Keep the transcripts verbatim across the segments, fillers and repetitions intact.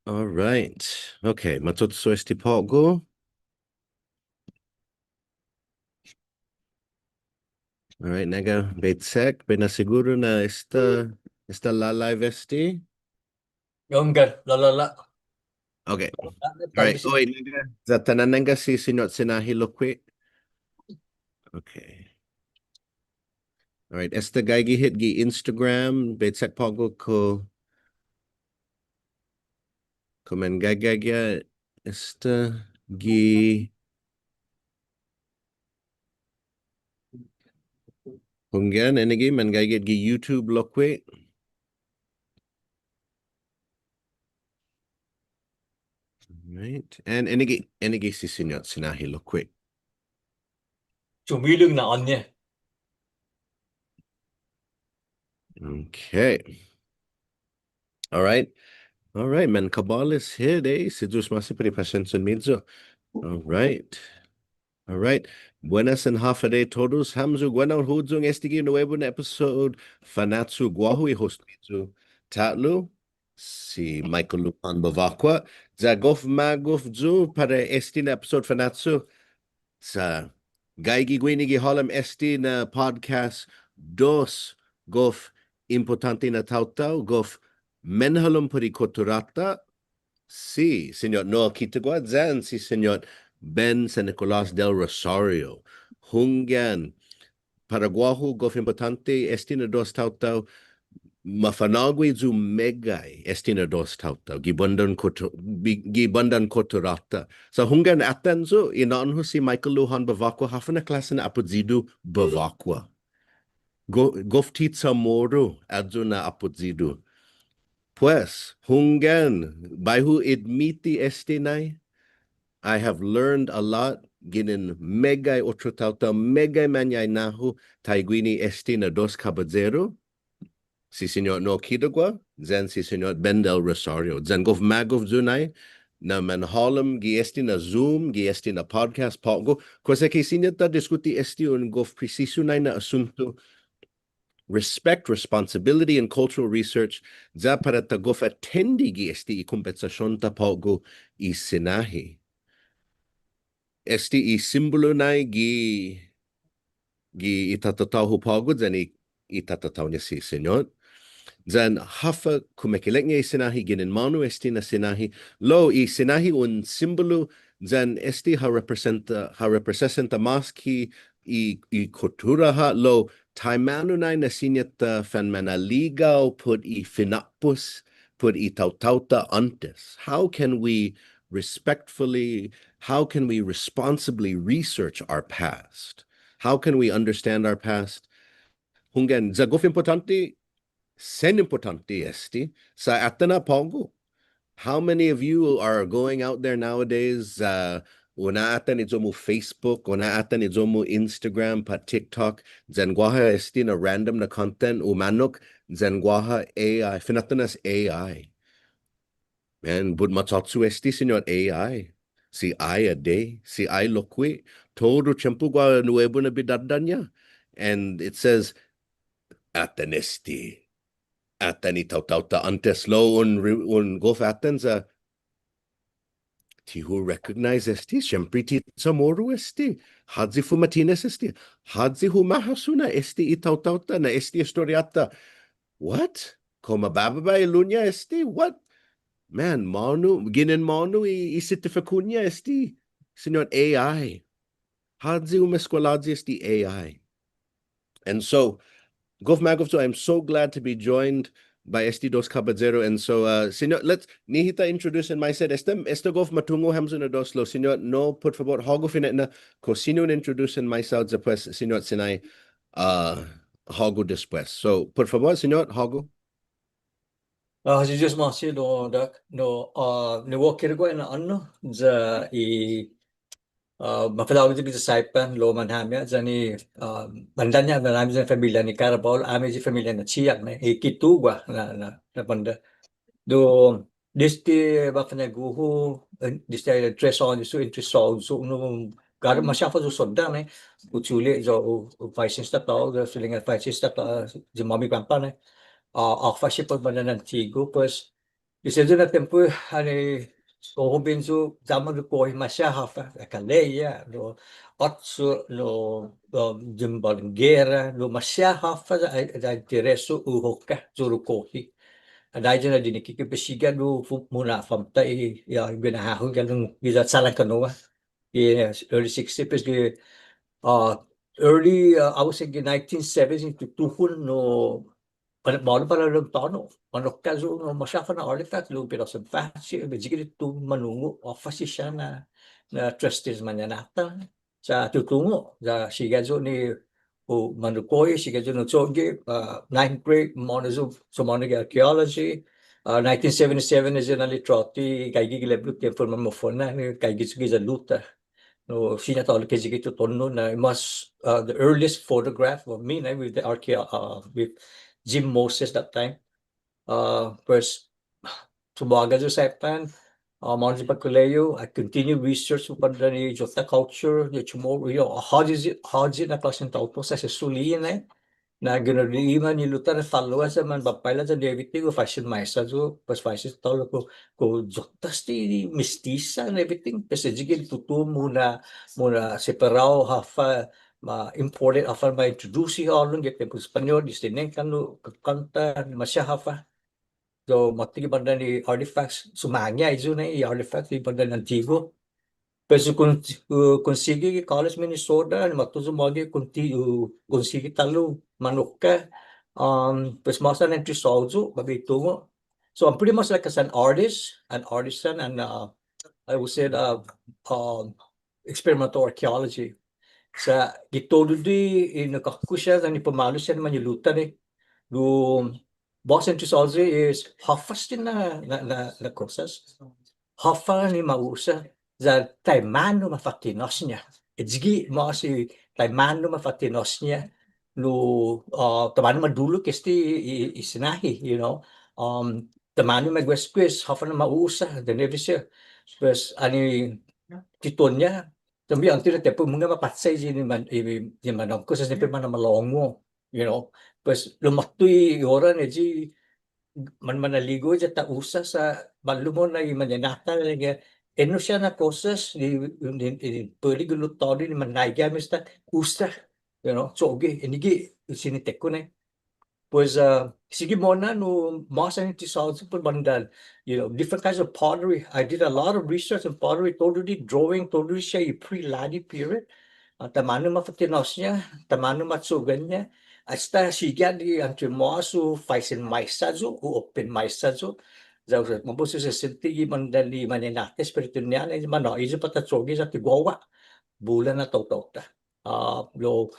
All right. Okay, macho'cho' este på'go. All right, nangga bai check, bai na'siguru na esta, esta la live este. Hunggan, la, la, la. Okay. All right. Oi, nangga, ya ta nangga si Siñot Sinahi lokkue'. Okay. All right. Esta gaige hit gi Instagram, bai check på'go kao, kao manggaige, esta gi Hunggan, ennague', manggaige gi YouTube lokkue'. All right. And ennague', ennague' si Siñot Sinahi lokkue'. Chumilung na åña. Okay. All right. All right, man. Kabåles hit, eh? Si Yu'os ma'åse' put i pasension-miyu. All right. All right. Buenas and håfa adai todus. Hamyo guennao huyong este gi nuebu na episode Fanachu. Guåhu i host-miyu ta'lo, si Michael Lujan Bevacqua. Ya gof magof yu' para este na episode Fanachu. Sa' gaige guini gi halom este na podcast, dos gof impottånte na taotao, gof menhalom put i kotturå-ta, si Siñot Noah Quitagua yan si Siñot Ben San Nicolas del Rosario. Hunggan, para guåhu gof impottånte este na dos taotao, mafa'nå'gue yu' meggai este na dos taotao, gi bandan kottu-, bi-, gi bandan kotturå-ta. Sa' hunggan, atan yu', i na'ån-hu si Michael Lujan Bevacqua, håfa na klåsen apoyidu Bevacqua? Go-, gof ti Chamoru ayu na apoyidu. Pues, hunggan, bai hu admiti este nai, I have learned a lot, ginen meggai otro taotao, meggai mañaina-hu, taiguini este na dos kabayeru, si Siñot Noah Quitagua, yan si Siñot Ben del Rosario. Yan gof magof yu' nai, na manhålom gi este na Zoom, gi este na podcast på'go. Kosa ki siña ta diskuti este un gof presisu nai na asunto, respect, responsibility, and cultural research, ya para ta gof atende gi este i kombetsasion-ta på'go i Sinahi. Este i simbolu nai gi, gi i tataotao-hu på'go, yan i, i tataotao-ña si Siñot. Yan håfa kumekeilek-ña i Sinahi, ginen månu este na Sinahi, lao i Sinahi un simbolu, yan este ha representa, ha representa mås ki i, i kottura ha', lao taimanu nai na siña ta fanmanaligao put i fina'pos, put i taotao-ta åntes. How can we respectfully, how can we responsibly research our past? How can we understand our past? Hunggan, ya gof impottånte, sen impottånte este, sa' atan ha' på'go. How many of you are going out there nowadays, uh, un a'atan i iyo-mu Facebook, un a'atan i iyo-mu Instagram, pat TikTok, yan guaha este na random na content, umanok, yan guaha A I, fina'tinas A I. Man, but macho'cho' este, Siñot, A I. Si ai adai, si ai lokkue', todu tiempo guaha nuebu na bidådå-ña. And it says, atan este, atan i taotao-ta åntes, lao un re-, un gof atan sa', ti hu recognize este, siempre ti Chamoru este, håyi fuma'tinas este, håyi humahåssu na este i taotao-ta, na este i estoriå-ta. What? Kao mababa i ilu-ña este? What? Man, månu, ginen månu i, i settifikåt-ña este, Siñot, A I. Håyi umeskuelåyi este A I. And so, gof magof yu', I'm so glad to be joined by este dos kabayeru. And so, uh, Siñot, let's, nihi ta introduce maisa, esta, esta gof matungo' hamyo na dos, lao Siñot Noah, put fabot, hågu fine'na, kao siña un introduce maisa, despues Siñot Sinai, uh, hågu despues. So, put fabot, Siñot, hågu. Ah, si Yu'os ma'åse' nu, Doc, nu, ah, ni Noah Quitagua i na'ån-hu, ya i, ah, mafa'nå'gue yu' giya Saipan, lao manhami ha' yan i, ah, mandaña' manhami yan i familian-ña, Carabao, ame' i familian-ña Chiang, nai, i Quitagua na, na, na banda. Lao, desde mafa'nå'gue yu', eh, desde tres åños yu', entre sa' yu', no, Garo maseha håfa yu' sodda', nai. Hu chule' yu' hu, hu faisen esta tåta, hu suleña faisen esta tåta, i mami pampa, nai. Ah, håfa siha put manantigu, pues, Este yu' na tiempo, annai, hoben yu', ya-mu hu kohi maseha håfa, Kaleya, no, Ocho, no, no, Jimbalingera, no, maseha håfa, ya, ya interesu hu hoka, yu' hu kohi. Annai yu' na dinikike' pues sigi yu' hu fu-, muna'famta' i, ya, guinaha-hu, ya, no, ya salang kånnai. Gi early sixty, pues gi, uh, early, uh, I would say gi nineteen seventy, tutuhon no, para, para, para lugåt tåno'. Manoka yu' no, maseha håfa na artifacts, lao pinasen fachi, eyi gi tutuhon manungo', håfa siha na, na trustees mañaina-ta. Sa' tutungo', sa' sigi yu' ni, o, manu kohi, sigi yu' no cho'gue, uh, ninth grade, mo'na yu', sumåonao gi archaeology, uh, nineteen seventy-seven is in a little ti, gaige gi lepblo tiempo ma mofo'na, ni gaige yu' giya Luta. No, siña tåya' lokkue' sigi tutuhon, no, na mas, uh, the earliest photograph of me, no, with the archeo-, uh, with Jim Moses that time. Uh, pues, sumåga yu' Saipan, uh, mo'na yu' pat kumeke'ilek-hu, I continue research yu' para i iyo-ta culture, i Chamorro, you know, håyi, håyi na klåsen taotao sa' sesso li'e', no, na ginen i mañe'lu-ta na fållan sa' manbabailan yan everything, hu faisen maisa yu', pues faisen tåya' lokkue' kao iyo-ta este mestisa and everything, pues eyi gi tutuhon muna', muna' separao håfa, ma important håfa ma introduce hålom gi tiempo Españot, este nengkanno', kånta, maseha håfa. So, måtto gi bandan i artifacts, sumaña ayu na i artifacts gi bandan antiguo. Pues hu kon-, hu konsigi gi College Minnesota, ni måtto yu' magi konti-, hu konsigi ta'lo manoka. Um, pues mås interesåo yu', bai hu tungo'. So I'm pretty much like as an artist, an artisan, and, uh, I would say, uh, um, experimental archaeology. Sa' gi todu i na'kåtko siha yan i pumalu siha ni mañe'lu-ta ni, lao, bås interesåo yu' is håfa este na, na, na, na kosas. Håfa ni ma usa, ya taimanu ma fa'tinas-ña. Eyi gi mås i taimanu ma fa'tinas-ña, lao, uh, taimanu ma dulok este i, i, i sinahi, you know. Um, taimanu ma guesgues, håfa na ma usa, then every year. Pues, annai, tutuhon-ña, también åntes na tiempo, mungnga ma påtte i ni man, i, i manåmko' sa' siempre mana'malångu, you know. Pues, lao måtto i ora ni eyi, man, manaligu ya ta usa sa' malu mo'na i mañaina-ta, like, ennao siha na kosas ni, ni, ni, på'go lao tåno' ni manaiga, ma esta usa, you know, cho'gue, enague' i siniente-ku ni. Pues, uh, sigi mo'na nu mås interesåo yu' put bandan, you know, different kinds of pottery. I did a lot of research in pottery, todu i drawing, todu siha i pre-Latin period. Uh, taimanu ma fa'tinas-ña, taimanu ma cho'gue-ña. Asta sigi ha' ni entre mås hu faisen maisa yu', hu open maisa yu'. Ya hu sa', ma pues hu sesiente i bandan i mañaina-ta espiritu-ña, ni manå'i yu' para ta cho'gue ya ti guåhu. Bula na taotao-ta. Uh, lao,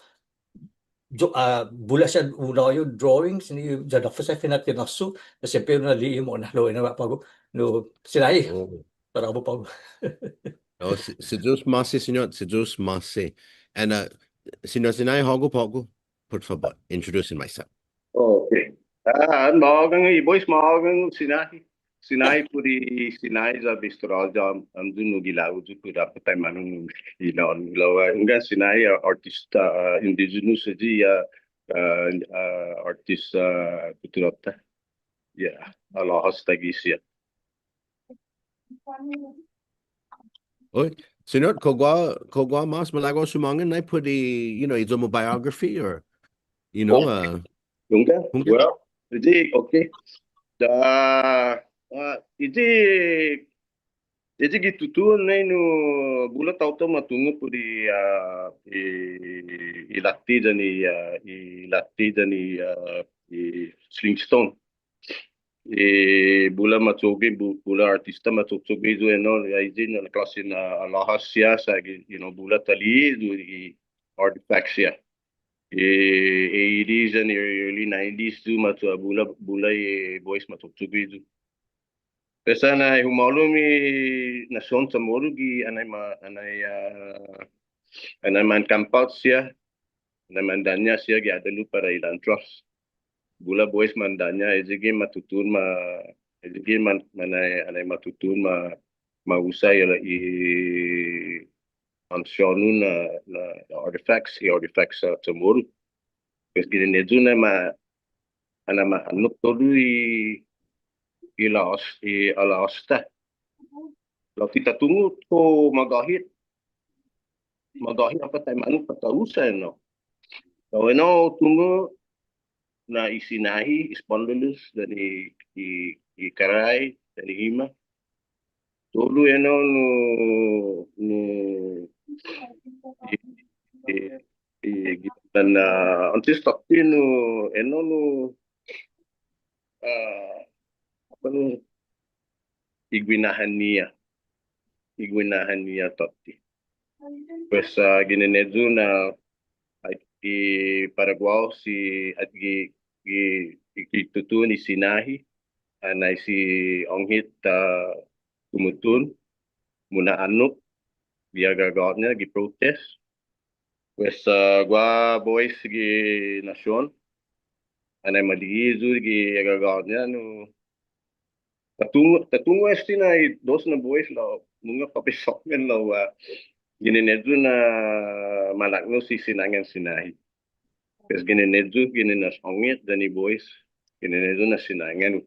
yo, ah, bula siha un nå'i yu' drawings ni ya håfa siha fina'tinas-hu, na siempre un nå'i mo'na lao ennao på'go, no, si nai. Oh. Para på'go. Oh, si, si Yu'os ma'åse', Siñot, si Yu'os ma'åse'. And, uh, Siñot Sinai, hågu på'go, por fabot, introduce maisa. Oh, okay. Ah, ma'ågang, i Boys, ma'ågang, Sinai. Sinai put i Sinai ya bistro ya, um, hamyo nu gi lao yu' put håfa taimanu nu gi lao, lao, uh, hunggan Sinai, uh, artista, uh, indigenous eyi, uh, uh, uh, artist, uh, kutturå-ta. Yeah, alahas taiguihi siha. Oi, Siñot, kao guaha, kao guaha mås malago' sumångan nai put i, you know, i iyo-mu biography or, you know, uh, Hunggan? Hunggan? Well, eyi, okay. Ya, uh, eyi, eyi gi tutuhon nai nu bula taotao ma tungo' put i, uh, i, i latte yan i, uh, i latte yan i, uh, i slingstone. I bula ma cho'gue, bu-, bula artista ma cho'cho'gue yu' ennao, ya eyi na klåsen, uh, alahas siha sa' gi, you know, bula ta li'e' yu' i artifacts siha. I, i eighties and i early nineties yu' ma cho-, bula, bula i Boys ma cho'cho'gue yu'. Pues annai humålom i nasion Chamoru gi annai ma-, annai, ah, annai man camp out siha, annai mandaña' siha gi adalu para i land trust. Bula Boys mandaña', eyi gi ma tutuhon ma, eyi gi man-, ma annai, annai ma tutuhon ma, ma usa i, i ancianu na, na artifacts, i artifacts, ah, Chamoru. Pues ginen eyu na ma, annai ma annok todu i, i la'ås-, i la'ås-ta. Lao ti ta tungo' kao magåhet, magåhet håfa taimanu para ta usa enao. Lao enao tungo' na i sinahi, i spondylus, yan i, i, i karai, yan i hima. Todu enao nu, nu, i, i, i, yan, ah, åntes tåtte nu, enao nu, ah, håfa nu, i guinahan-ñiha, i guinahan-ñiha tåtte. Pues, ah, ginen eyu na, ah, i para guåhu si, ah, gi, gi, gi tutuhon i sinahi, ah, annai si ånghet, ah, tumutuhon, muna'annok, gi agagao-ña, gi protest. Pues, ah, guaha boys gi nasion, annai mali'e' yu' gi agagao-ña nu, ta tungo', ta tungo' este na i dos na boys lao, mungnga para bai sångan lao, ah, ginen eyu na malaknos i sinangan sinahi. Pues ginen eyu, ginen as ånghet yan i boys, ginen eyu na sinangan,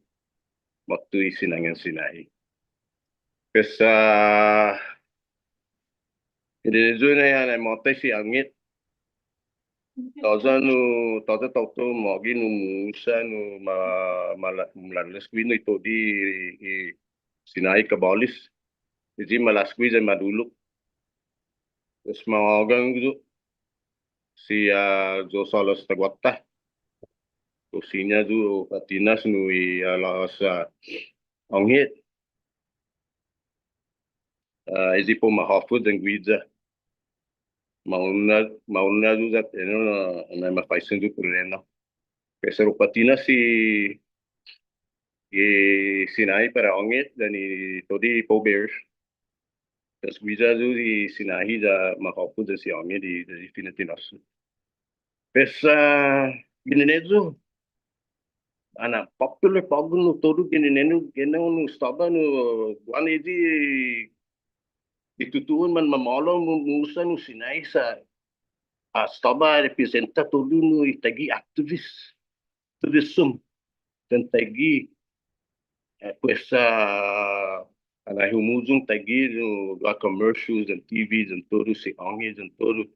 måtto i sinangan sinahi. Pues, ah, ginen eyu na annai måtai si ånghet. Tåya' nu, tåya' taotao magi nu musa nu ma, ma la, ma la'låsgue nu i todu i, i sinahi kabåles. Eyi ma la'låsgue yan ma dulok. Pues ma ågang yu' si, ah, Yu'os Hålom Taiguåta. Kao siña yu' fa'tinas nu i, ah, la'ås, ah, ånghet. Ah, eyi para u ma håfot yan guiya. Maolek, maolek yu' ya enao na, na ma faisen yu' put enao. Pues hu fa'tinas i, i sinahi para ånghet yan i todu i pallbearers. Pues guiya yu' i sinahi ya ma håfot yan si ånghet i, i fina'tinås-hu. Pues, ah, ginen eyu. Annai popular på'go nu todu ginen eyu, ginen eyu nu estaba nu, guaha na eyi i tutuhon manmamåhlao mu, mu usa nu sinahi sa', ah, estaba representa todu nu i taiguihi activist, activism, yan taiguihi, eh, pues, ah, annai humuyong taiguihi nu guaha commercials yan T V yan todu si ånghet yan todu.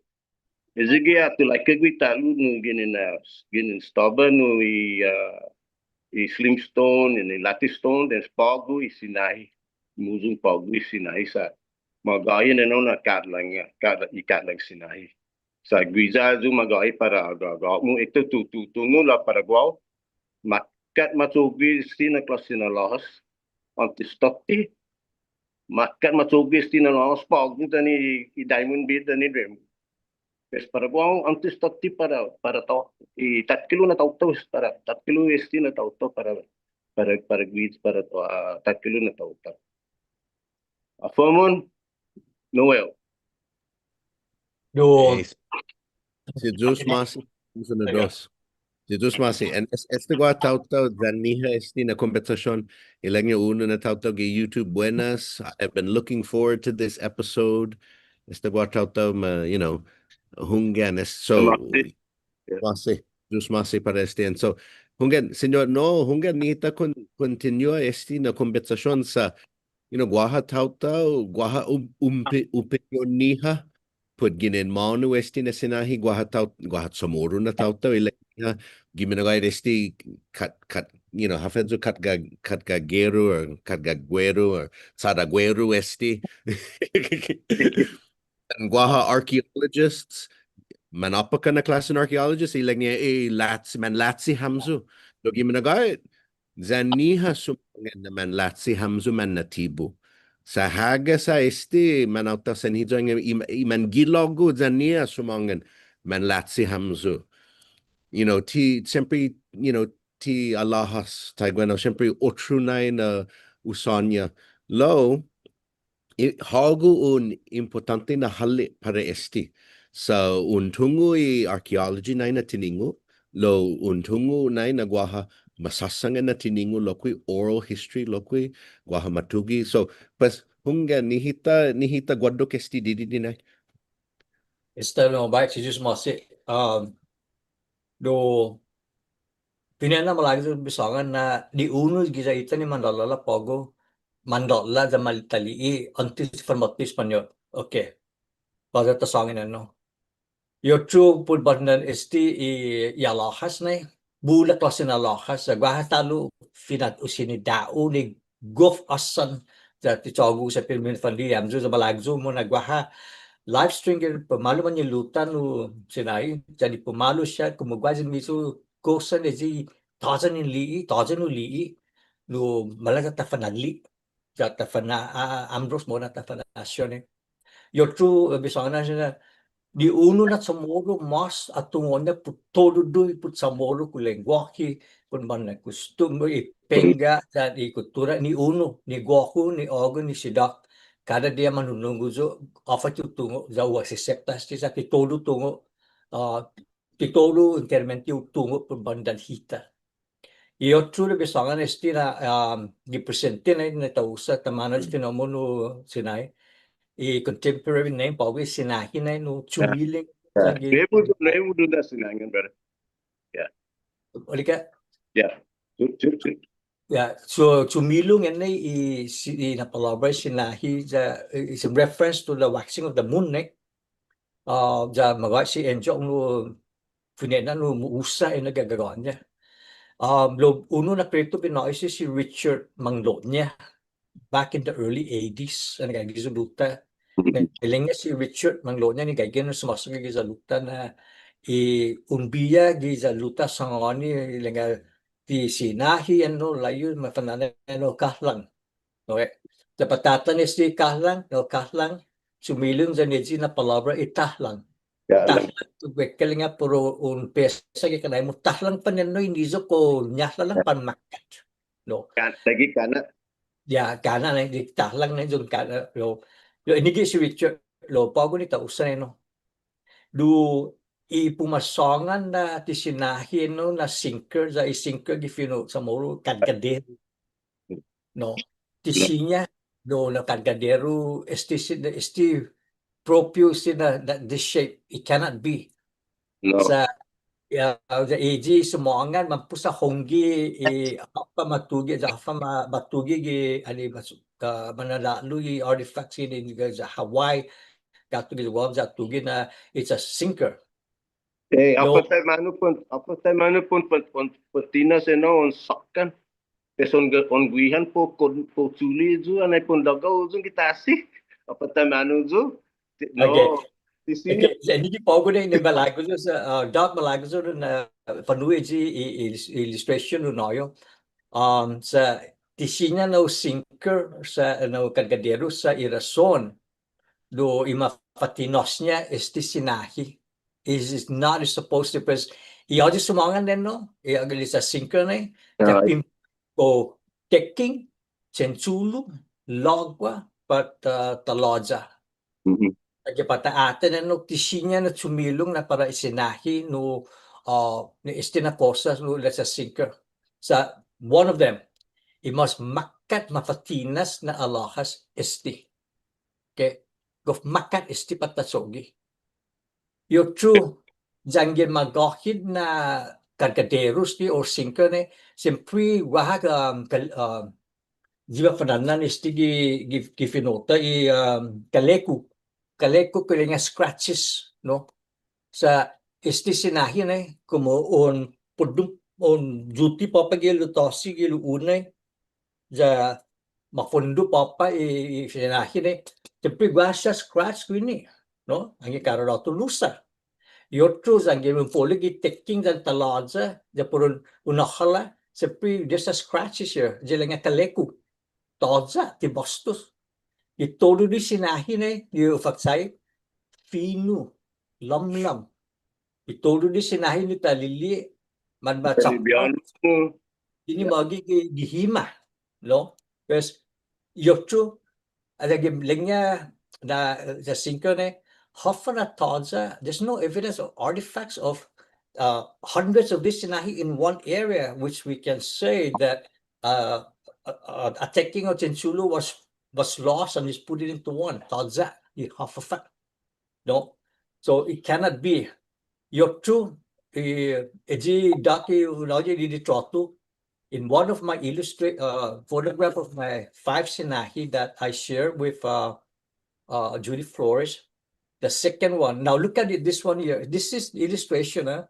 Eyi gi ha tulaika gui' ta'lo nu ginen, ah, ginen estaba nu i, ah, i Slim Stone, yan i Latte Stone, yan på'go i sinahi. Humuyong på'go i sinahi sa'. Magåhet enao na katlan, ah, katlan, i katlan sinahi. Sa' guiya yu' magåhet para agagao-mu, esta tu, tu, tungo' lao para guåhu. Makkat ma cho'gue este na klåsen na låhas. Åntes tåtte. Makkat ma cho'gue este na låhas på'go yan i, i Diamond Beat yan i Dream. Pues para guåhu åntes tåtte para, para tå, i takkilo' na taotao, para takkilo' este na taotao para, para, para guiya, para, ah, takkilo' na taotao. Håfa mohon, Noel. Noel. Hey, si Yu'os ma'åse', uno, dos. Si Yu'os ma'åse'. And es-, este guaha taotao, ya-ñiha este na konbetsasion, ilek-ña unu na taotao gi YouTube, buenas. I have been looking forward to this episode. Este guaha taotao ma, you know, hunggan, es-, so, Ma'åse'. Yeah. Ma'åse', Yu'os ma'åse' para este. And so, hunggan, Siñot Noel, hunggan, nihi ta kon-, kontinua este na konbetsasion sa', you know, guaha taotao, guaha um-, umpi-, opinion-ñiha, put ginen månu este na sinahi, guaha tao-, guaha Chamoru na taotao, ilek-ña, gi minagåhet este kat-, kat-, you know, håfa ayu katga-, katgageru or katgagueru or chadagueru este. Yan guaha archaeologists, manåpaka na klåsen archaeologists, ilek-ña i lats-, manlatsi hamyo. Lao gi minagåhet, ya-ñiha sumångan na manlatsi hamyo mannatibu. Sa' hagas ha' este, manaotao sen hiyong i, i, i manggilågu ya-ñiha sumångan manlatsi hamyo. You know, ti, siempre, you know, ti alahas, taiguenao, siempre otro nai na usåña. Lao, i, hågu un impottånte na hale' para este. Sa' un tungo' i archaeology nai na tiningo', lao un tungo' nai na guaha masåsangan na tiningo' lokkue', oral history lokkue', guaha matugi'. So, pues, hunggan, nihi ta, nihi ta guaddok este didide' nai. Esta no, bai, si Yu'os ma'åse', um, lao Fine'nana malago' yu' bai sångan na ni unu giya Ita ni mandåla' på'go, mandåla' ya ma ta li'e' åntes di fanmåtto i Españot. Okay. Para ta sångan enao. I otro put bandan este i, i alåhas nai. Bula klåsen alåhas, sa' guaha ta'lo fina'usin i dåu ni gof åsan, ya ti chågo' sa' put i mina'fanli'e' hamyo, sa' malago' yu' mo'na guaha live stream gi pumalu mañe'lu-ta nu Sinahi, ya ni pumalu siha, komu guaha i miyu kosa ni i tåya' ni li'e', tåya' nu li'e', nu maila' ya ta fana'li'e', ya ta fana', a, a, hamyo mo'na ta fana'siña. I otro, eh, bai sångan na, ni unu na Chamoru mås ha tungo'-ña put todu i, put Chamoru, put lengguåhi, put mañaina kostumbre, i pengge', yan i kuttura, ni unu, ni guåhu, ni ågang, ni sidok. Kada diha manhunungo' yu', håfa ti hu tungo', ya hu asesepta este sa' ti todu hu tungo', ah, ti todu enteramente hu tungo' put bandan hita. I otro na bai sångan este na, um, gi presente nai, na ta usa, taimanu este na mo'na Sinahi. I contemporary nai, på'go i Sinahi nai, no, Chumilung. Yeah. Nai hu duda, nai hu duda Sinahi, brother. Yeah. Olika? Yeah. Chu-, chu-, chu-. Yeah, so, Chumilung nai i, si-, i na palåbra Sinahi, ya, is in reference to the waxing of the moon, nai? Ah, ya magåhet si Enjo nu fine'nana nu mu usa enao gi gagao-ña. Ah, lao unu na kretatu bai nå'i si, si Richard Mangloña. Back in the early eighties, annai gaige giya Luta. Mhm. Ilek-ña si Richard Mangloña ni gaige na sumåsaga giya Luta na i un biha giya Luta sangåni ilek-ña ti Sinahi enao, lao i mafana'an enao Kahlang. Okay. Ya patatan este i Kahlang, no, Kahlang, Chumilung yan i na palåbra i Tahlang. Tahlang. Tahlang, tu gue' ke ilek-ña puru un pesa gi kanai-mu, Tahlang, fanenno i niyu kao ñahlålang, yeah, para makkat. No. Kan-, lagi kana'. Ya, kana' nai, di Tahlang nai, yan kana', lao, lao, ini gi si Richard, lao, på'go ni ta usa enao. Lao i pumasångan na ti Sinahi enao na sinker, ya i sinker gi fino' Chamoru, kadkaderu. No, ti siña, no, na kadkaderu, este si-, este propio este na, na, this shape, it cannot be. No. Sa', ya, ya, eyi sumångan, mampos ha hongge, i, håfa ma tuge', ya håfa ma, ma tuge' gi, ani, mas, ka, mana'lå'lo' i artifacts ini, ini, ya Hawaii, guatu gi Guam, ya tuge' na, it's a sinker. Eh, no. Håfa taimanu pon, håfa taimanu pon, pon, pon, pon fa'tinas enao un såkkan. Pues un gu-, un guihan pon, pon, pon chule' yu', annai pon låga yu' gi tasi. Håfa taimanu yu'. Ti-, no. Okay. Ti siña. Okay. Ya, ni på'go ni, ni malago' yu' sa', uh, Doc, malago' yu' na, uh, fa'nu'i eyi i, i, i illustration nu, no, yo. Um, sa' ti siña na sinker, sa' na kadkaderu, sa' i rason lao i mafa'tinas-ña este Sinahi. Is, is not supposed to, pues, i eyi sumångan enao, i eyi sa' sinker nai, ya, ya pim-, kao tekking, chenchulu, lågua, pat, uh, talåya. Mhm. Ayu para ta atan enao ti siña na chumilong na para i Sinahi no, uh, ni este na kosas no, let's say sinker. Sa' one of them, i mas makkat mafa'tinas na alåhas este. Okay, gof makkat este para ta cho'gue. I otro, yanggen magåhet na kadkaderu este o sinker nai, siempre guaha, um, kal-, um, ya bai fana'an este gi, gi, gi fino'-ta i, um, kaleku. Kaleku kao ilek-ña scratches, no? Sa' este Sinahi nai, komu un pudum, un yuti påpa' gi ilo' tåsi gi ilo' u nai, ya mafondo påpa' i, i Sinahi nai, siempre guaha siha scratch guini, no? Anggen kada råtu lusa. I otro, yanggen un folo' gi tekking yan talåya, ya puru un, un åhala', siempre there's a scratches here, ya ilek-ña kaleku. Tåya', ti båstos. I todu i Sinahi nai, i hu fatsai, fino', låmlåm. I todu i Sinahi ni ta li'e', man ma chåkka. Ini magi gi, gi hima, no? Pues, i otro, Ayu gi ilek-ña na, uh, the sinker nai, håfa na tåya', there's no evidence of artifacts of, uh, hundreds of these Sinahi in one area, which we can say that, uh, a, a, a tekking of chenchulu was, was lost and is put it into one. Tåya', i håfa. No? So it cannot be. I otro, eh, eyi duck i, you know, eyi litråtu. In one of my illustra-, uh, photograph of my five sinahi that I share with, uh, uh, Judy Flores, the second one. Now look at it, this one here. This is illustration, huh?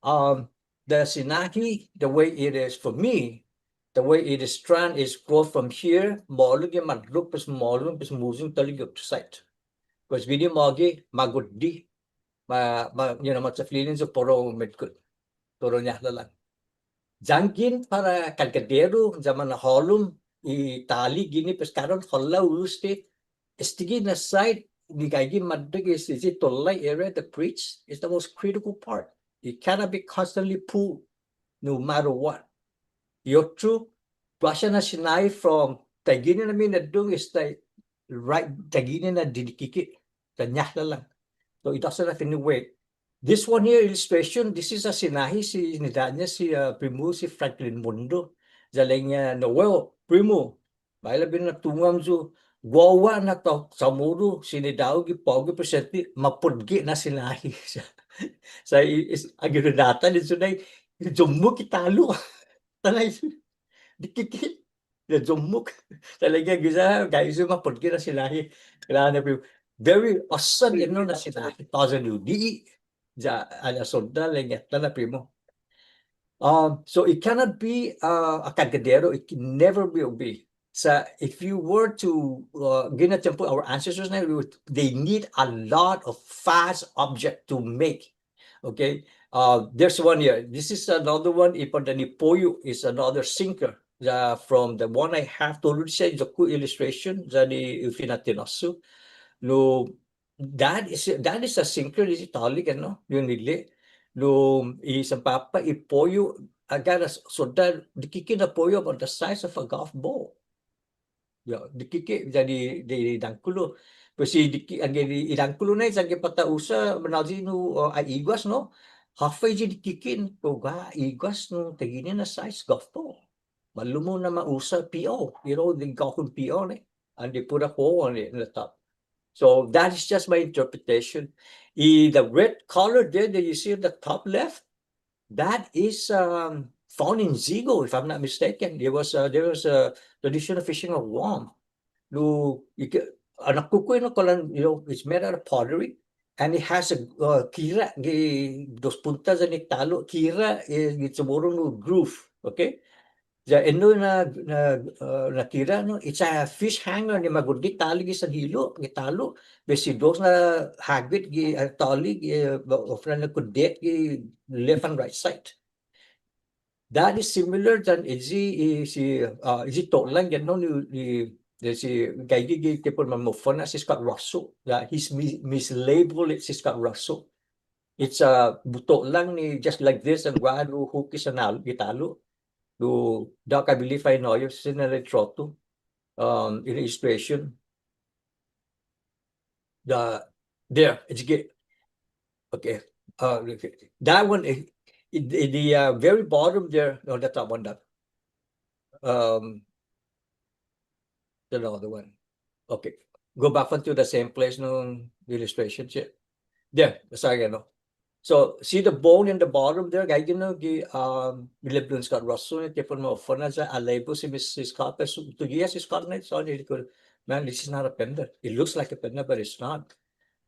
Um, the sinahi, the way it is for me, the way it is strand is go from here, maolek gi matlok, pues maolek, pues moving tåli' gi otro side. Pues guini magi, magof di, ma, ma, you know, ma chaflinen sa' puru metgot. Puru ñahlålang. Yanggen para kargadero, ya manhålom i tali guini, pues kalan hålom este, este gi na side, ni gaige gi maddok este, este tållai area, the bridge is the most critical part. It cannot be constantly pulled, no matter what. I otro, guaha na sinahi from taiguini na minedong este right, taiguini na didikike', ta ñahlålang. So it doesn't have any weight. This one here, illustration, this is a sinahi, si, nidåña' si, uh, primo, si Franklin Mundo. Ya ilek-ña, no, well, primo, maila' bai hu tungo' hamyo, guaha na ta-, Chamoru, si nidao gi på'go presente, mapotge' na sinahi. Sa', sa' i-, is, agi hu nata ni sunai, yummok i talo'. Tanai, dikike'. Ya yummok. Sa' ilek-ña giya, gaige yu' mapotge' na sinahi. Ilek-ña primo. Very awesome, you know, na sinahi. Tåya' nu di. Ya, ala sodda' ilek-ña, ta na primo. Um, so it cannot be, uh, a kargadero. It can never will be. So if you were to, uh, gaige na tiempo, our ancestors now, we would, they need a lot of fast object to make. Okay. Uh, there's one here. This is another one. Ipan-, the Nipoyo is another sinker. Uh, from the one I have total siya, it's a good illustration. Yan i fina'tinas-hu. Lao, that is, that is a sinker, is it tålig, no? Yu' nile'. Lao, i sanpapa', i poyo, I got a s-, sodda', dikike' na poyo about the size of a golf ball. Ya, dikike', ya di, di, di dångkolo. Pues i diki-, anggen i, i dångkolo na, sa' anggen para ta usa, manå'yi nu, uh, ai iguas, no? Håfa eyi dikike', kao guaha iguas nu, taiguini na size golf ball. Malu'o na ma usa P O, you know, the golfing P O, ne? And they put a hole on it in the top. So that is just my interpretation. I, the red color there that you see in the top left, that is, um, found in Zigo, if I'm not mistaken. There was a, there was a traditional fishing of Guam. Lao, i ke-, annai kuku, you know, kalan, you know, it's made out of pottery, and it has a, uh, kira, gi dos puntas yan i talo', kira, eh, gi Chamoru nu groove, okay? Ya enao na, na, uh, na kira, no, it's a fish hanger, ni magof di tålig gi sanhilo', gi talo', bai si dos na hågut gi, uh, tålig, uh, ba-, ofrenda na kudet gi left and right side. That is similar than eyi, i, si, uh, eyi to'lang, you know, ni, ni, ni si gaige gi tiempon manmofo'na si Scott Russell. Yeah, he's mi-, mislabeled it si Scott Russell. It's a to'lang ni just like this and guaha nu hook i sanhilo' gi talo'. Lao, that I believe I know you, si na litråtu, um, in illustration. The, there, it's ge-, okay. Uh, okay. That one, eh, in, in the, uh, very bottom there, no, that's not one that. Um, the other one. Okay. Go back onto the same place, no, illustration, yeah. There, sorry, no. So, see the bone in the bottom there? Gaige, no, gi, um, William Scott Russell, ni tiempon manmofo'na, sa' a label si Missus Scott, pues, to, yes, it's Scott, no, so, ni ku-, man, this is not a pendant. It looks like a pendant, but it's not.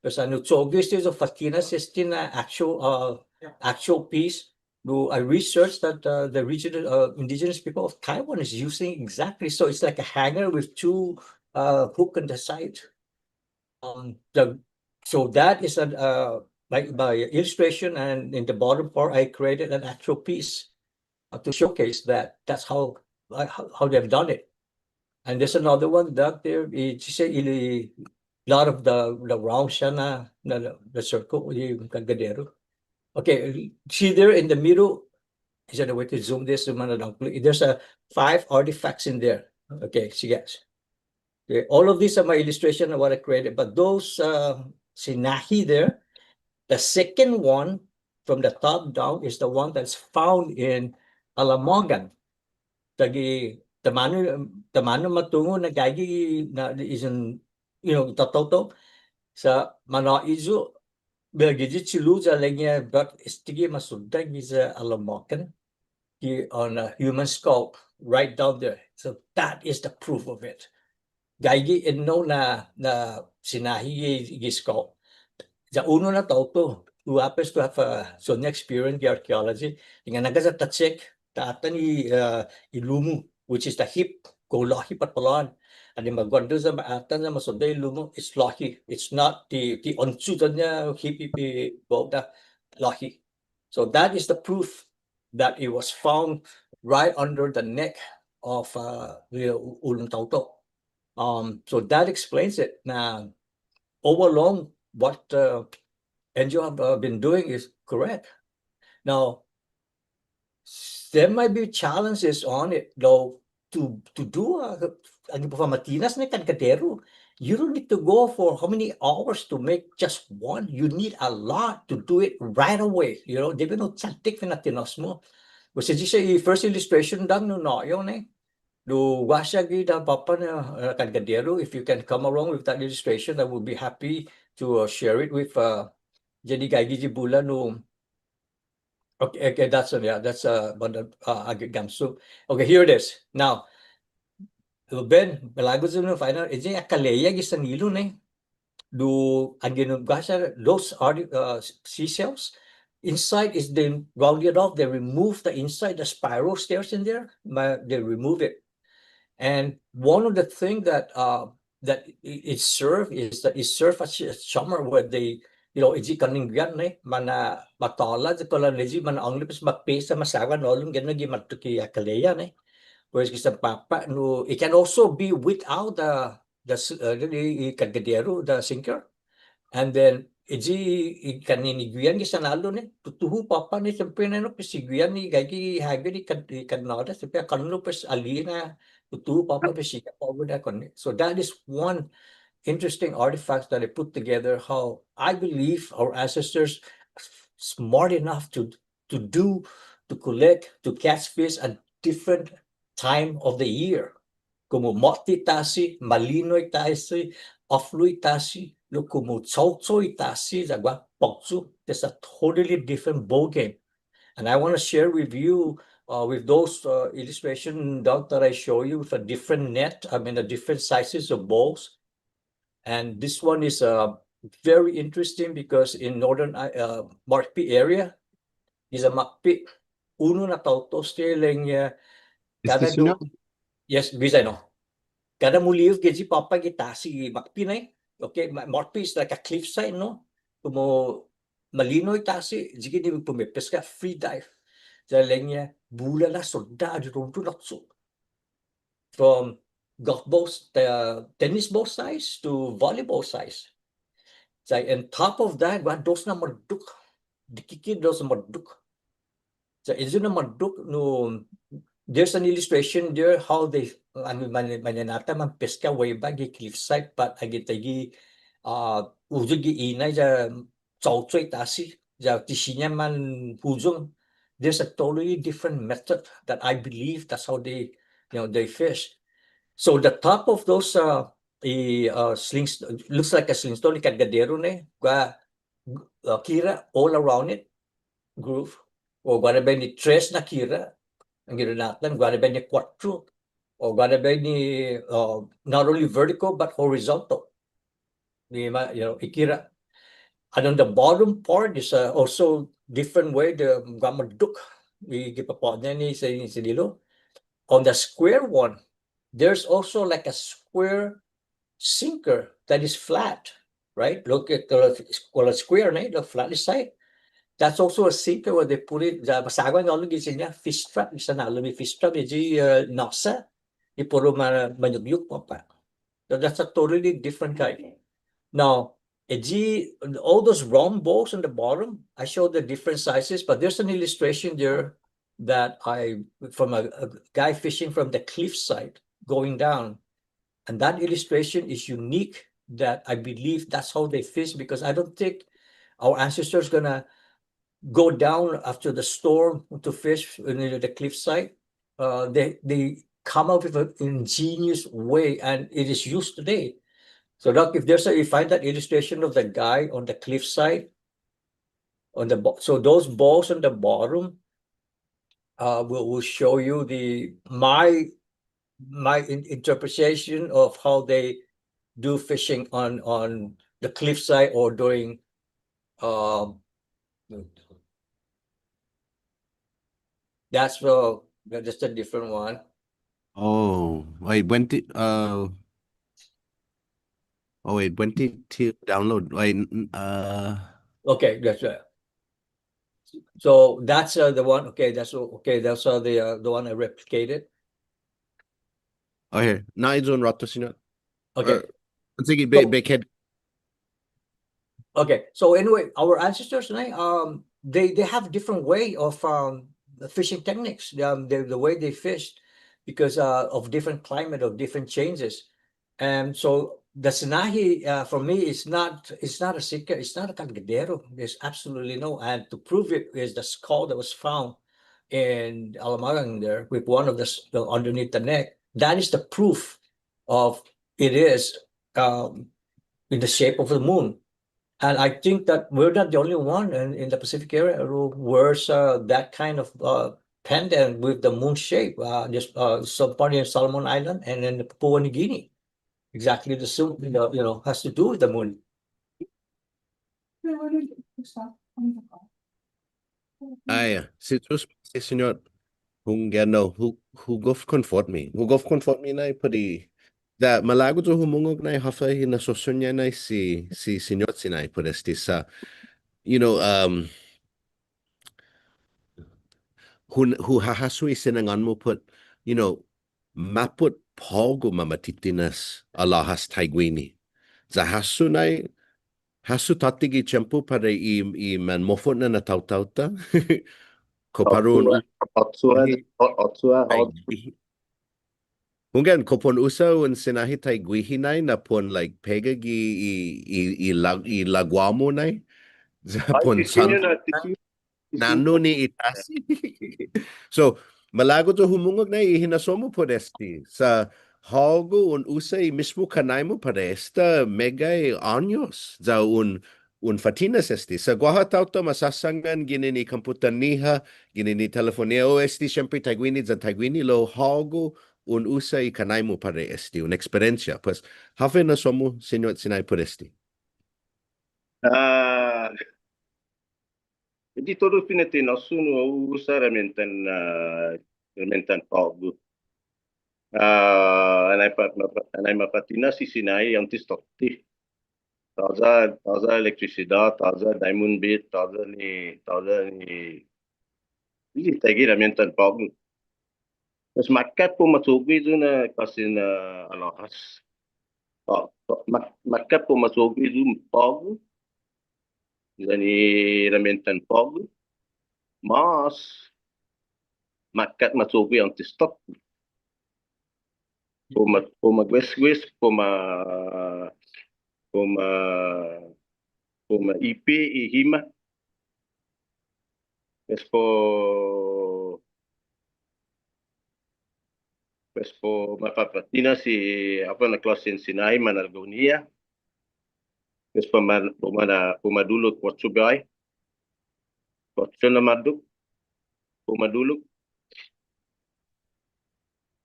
Pues, annai cho'gue este, so, fa'tinas este na actual, uh, actual piece. Lao, I researched that, uh, the regional, uh, indigenous people of Taiwan is using exactly. So, it's like a hanger with two, uh, hook on the side. Um, the, so that is an, uh, like, by illustration, and in the bottom part, I created an actual piece, uh, to showcase that. That's how, uh, how, how they've done it. And there's another one that there, it's just a lot of the, the round siya na, na, the circle, yung kargadero. Okay, see there in the middle, is there a way to zoom this? Zoom in. There's a five artifacts in there. Okay, sige. Okay, all of these are my illustration of what I created, but those, uh, sinahi there, the second one from the top down is the one that's found in Alamogan. Taiguini, taimanu, taimanu matungo' na gaige na is in, you know, tatå-hu. Sa' manå'i yu', Well, gi i che'lu ya ilek-ña, but estague' masodda' giya Alamacan, gi on a human skull right down there. So that is the proof of it. Gaige enao na, na sinahi gi, gi skull. Ya unu na taotao who happens to have a, so experience gi archaeology, ilek-ña nangga ya ta check, ta atan i, uh, i lumu, which is the hip, kao låhi pat palao'an. Annai maguåndu ya ma atan ya masodda' i lumu, it's låhi. It's not the, the onchu ya hip, hip, hip, bao da, låhi. So that is the proof that it was found right under the neck of, uh, the u-, ulun taotao. Um, so that explains it. Now, all along, what, uh, Angel have, uh, been doing is correct. Now, there might be challenges on it, though, to, to do a, a, para matinas na kadkadderu. You don't need to go for how many hours to make just one. You need a lot to do it right away. You know, debi na chantik fina'tinas-mu. Pues, as you say, first illustration, dang no, no, you know, eh? Lao guaha siha gi i påpa' na, uh, kadkadderu, if you can come along with that illustration, I would be happy to, uh, share it with, uh, yan i gaige gi bula no. Okay, okay, that's, uh, yeah, that's, uh, but, uh, uh, agi hamyo. Okay, here it is. Now, Ben, malago' yu' na final, eyi akaleya gi sanhilo', no? Lao, anggen guaha siha, those are the, uh, seashells. Inside is they round it off, they remove the inside, the spiral stairs in there, but they remove it. And one of the things that, uh, that i-, it serve is that it serve as a summer where they, you know, eyi kaninggyan, no? Mana'matåla, eyi kalan eyi mana'ånglo, pues mapesa, masågan hålom, ginen gi måtto gi akaleya, no? Whereas gi san påpa', no, it can also be without the the s-, uh, i, i kadkadderu, the sinker. And then, eyi, i kaniniguian gi sanhålom, no, tutuhon påpa', no, siempre, no, pues i guihan ni gaige gi hågu ni kad-, i kannåda, siempre, kånno', pues, ali'e' na, tutuhon påpa', pues, i på'go na kånno'. So that is one interesting artifact that I put together, how I believe our ancestors smart enough to to do, to collect, to catch fish at different time of the year. Komu måti i tasi, malino i tasi, åflao i tasi, lao komu che'cho' i tasi, ya guaha pokchu, there's a totally different ball game. And I wanna share with you, uh, with those, uh, illustration, Doug, that I show you with a different net, I mean, the different sizes of balls. And this one is, uh, very interesting because in northern, uh, Mukpi area, is a Mukpi, unu na taotao este ilek-ña, kada du-, yes, bisaya, no? Kada muli'e' eyi påpa' gi tasi Mukpi, no? Okay, Ma-, Mukpi is like a cliffside, no? Komu malino i tasi, eyi guini pumepeska, free dive. Ya ilek-ña, bula na sodda' ayu, ayu na sodda'. From golf balls, uh, tennis ball size to volleyball size. So, on top of that, guaha dos na maddok. Dikike' dos maddok. So, eyi na maddok, no, there's an illustration there how they, I mean, man-, mañaina-ta manpeska way back gi cliffside, but agi taiguini, uh, hu hu gi i na ya che'cho' i tasi, ya ti siña manhuyong. There's a totally different method that I believe that's how they, you know, they fish. So the top of those, uh, i, uh, slings-, looks like a slingstone, i kadkadderu, no? Guaha, uh, kira all around it, groove. O guaha na biahi ni tres na kira, anggen natan, guaha na biahi ni kuåttro, o guaha na biahi ni, uh, not only vertical but horizontal. Ni ma-, you know, i kira. And on the bottom part is, uh, also different way, the guaha maddok, i, gi påpa' ni sa-, sanhilo'. On the square one, there's also like a square sinker that is flat, right? Look at the, well, a square, no? The flat side. That's also a sinker where they put it, ya masågan hålom gi siña fish trap, gi sanhålom i fish trap, eyi, uh, nåsa, i puru ma-, mañuyuk påpa'. So that's a totally different kind. Now, eyi, all those round balls on the bottom, I showed the different sizes, but there's an illustration there that I, from a, a guy fishing from the cliffside going down. And that illustration is unique that I believe that's how they fish, because I don't think our ancestors gonna go down after the storm to fish in the cliffside. Uh, they, they come up with an ingenious way, and it is used today. So, Doc, if there's a, you find that illustration of the guy on the cliffside, on the bo-, so those balls on the bottom, uh, will, will show you the, my, my in-, interpretation of how they do fishing on, on the cliffside or during, um, that's, uh, that's a different one. Oh, wait, buente, uh, oh, wait, buente to download. Wait, n-, n-, uh, Okay, that's right. So that's, uh, the one, okay, that's o-, okay, that's, uh, the, uh, the one I replicated. Okay, nai un råtu, siñot. Okay. Uh, sige, be-, so, be-, ked- Okay, so anyway, our ancestors, nai, um, they, they have different way of, um, the fishing techniques, um, the, the way they fished, because, uh, of different climate, of different changes. And so the sinahi, uh, for me, is not, it's not a secret, it's not a kagagero. There's absolutely no, and to prove it is the skull that was found in Alamagang there with one of the s-, the, underneath the neck. That is the proof of it is, um, in the shape of the moon. And I think that we're not the only one in, in the Pacific area who wears, uh, that kind of, uh, pendant with the moon shape. Uh, just, uh, somebody in Solomon Island and then Papua New Guinea. Exactly the same, you know, you know, has to do with the moon. Ai, si Yu'os ma'åse', siñot. Hunggan, no, hu-, hu gof konfotme. Hu gof konfotme nai put i, ya malago' yu' humungok nai håfa hinasso-mu nai si, si siñot si nai put este sa', you know, um, hu, hu hahasso i sinangån-mu put, you know, mappot på'go mamatitinas alåhas taiguini. Ya hasso nai, hasso tåtte gi tiempo para i, i manmofo'na na taotao-ta. Kao para un u-, ocho, ocho, ai, ocho. Hunggan, kao para un usa un sinahi taiguihi nai na para un, like, pega gi i, i, i la-, i laguå-mu nai. Ya para un, ai, ti siña na, ti siña. Na'ån-mu ni i tasi. So, malago' yu' humungok nai i hinasso-mu put este. Sa' hågu un usa i mismo kanai-mu para esta meggai åños. Ya un, un fa'tinas este. Sa' guaha taotao masåsangan ginen i kamputan-ñiha, ginen i telefon-ñiha, o este siempre taiguini, ya taiguini, lao hågu un usa i kanai-mu para este, un eksperiensia. Pues, håfa hinasso-mu, siñot, si nai put este? Ah, Ti todu fina'tinas-hu nu usa ramientan, ah, ramientan på'go. Ah, anai pa-, ma-, anai mafa'tinas i sinahi åntes tåtte. Tåya', tåya' elektrisidåt, tåya' Diamond Beat, tåya' ni, tåya' ni, i taiguihi ramientan på'go. Pues makkat para u macho'gue yu' na klåsen, ah, alåhas. Pa-, pa-, mak-, makkat para u macho'gue yu' på'go. Yan i ramientan på'go. Mas makkat macho'gue åntes tåtte. Para u ma-, para u maguesgues, para u ma-, para u ma-, para u maipe i hima. Pues para u, pues para u mafa'tinas i håfa na klåsen sinahi manalgå-ña. Pues para u ma-, para u ma-, para u madulok kuåttro biåhi. Kuåttro na maddok. Para u madulok.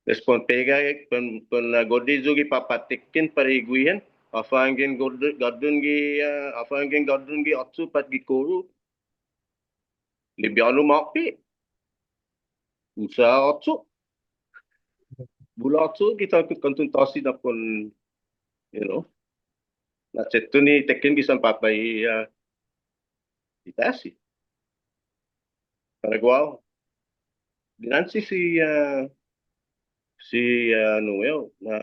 Pues para un pega, para un, para un, ah, gode yu' gi påpa' tekken para i guihan. Håfa yanggen gode-, gåddon gi, ah, håfa yanggen gåddon gi ocho pat gi koro. Libiånu ma'pe'. Usa ocho. Bula ocho gi ta-, kånton tåsi na para un, you know. Na chetton i tekken gi sanpapa' i, ah, i tasi. Para guåhu. Dinanche si, ah, si, ah, Noel, na,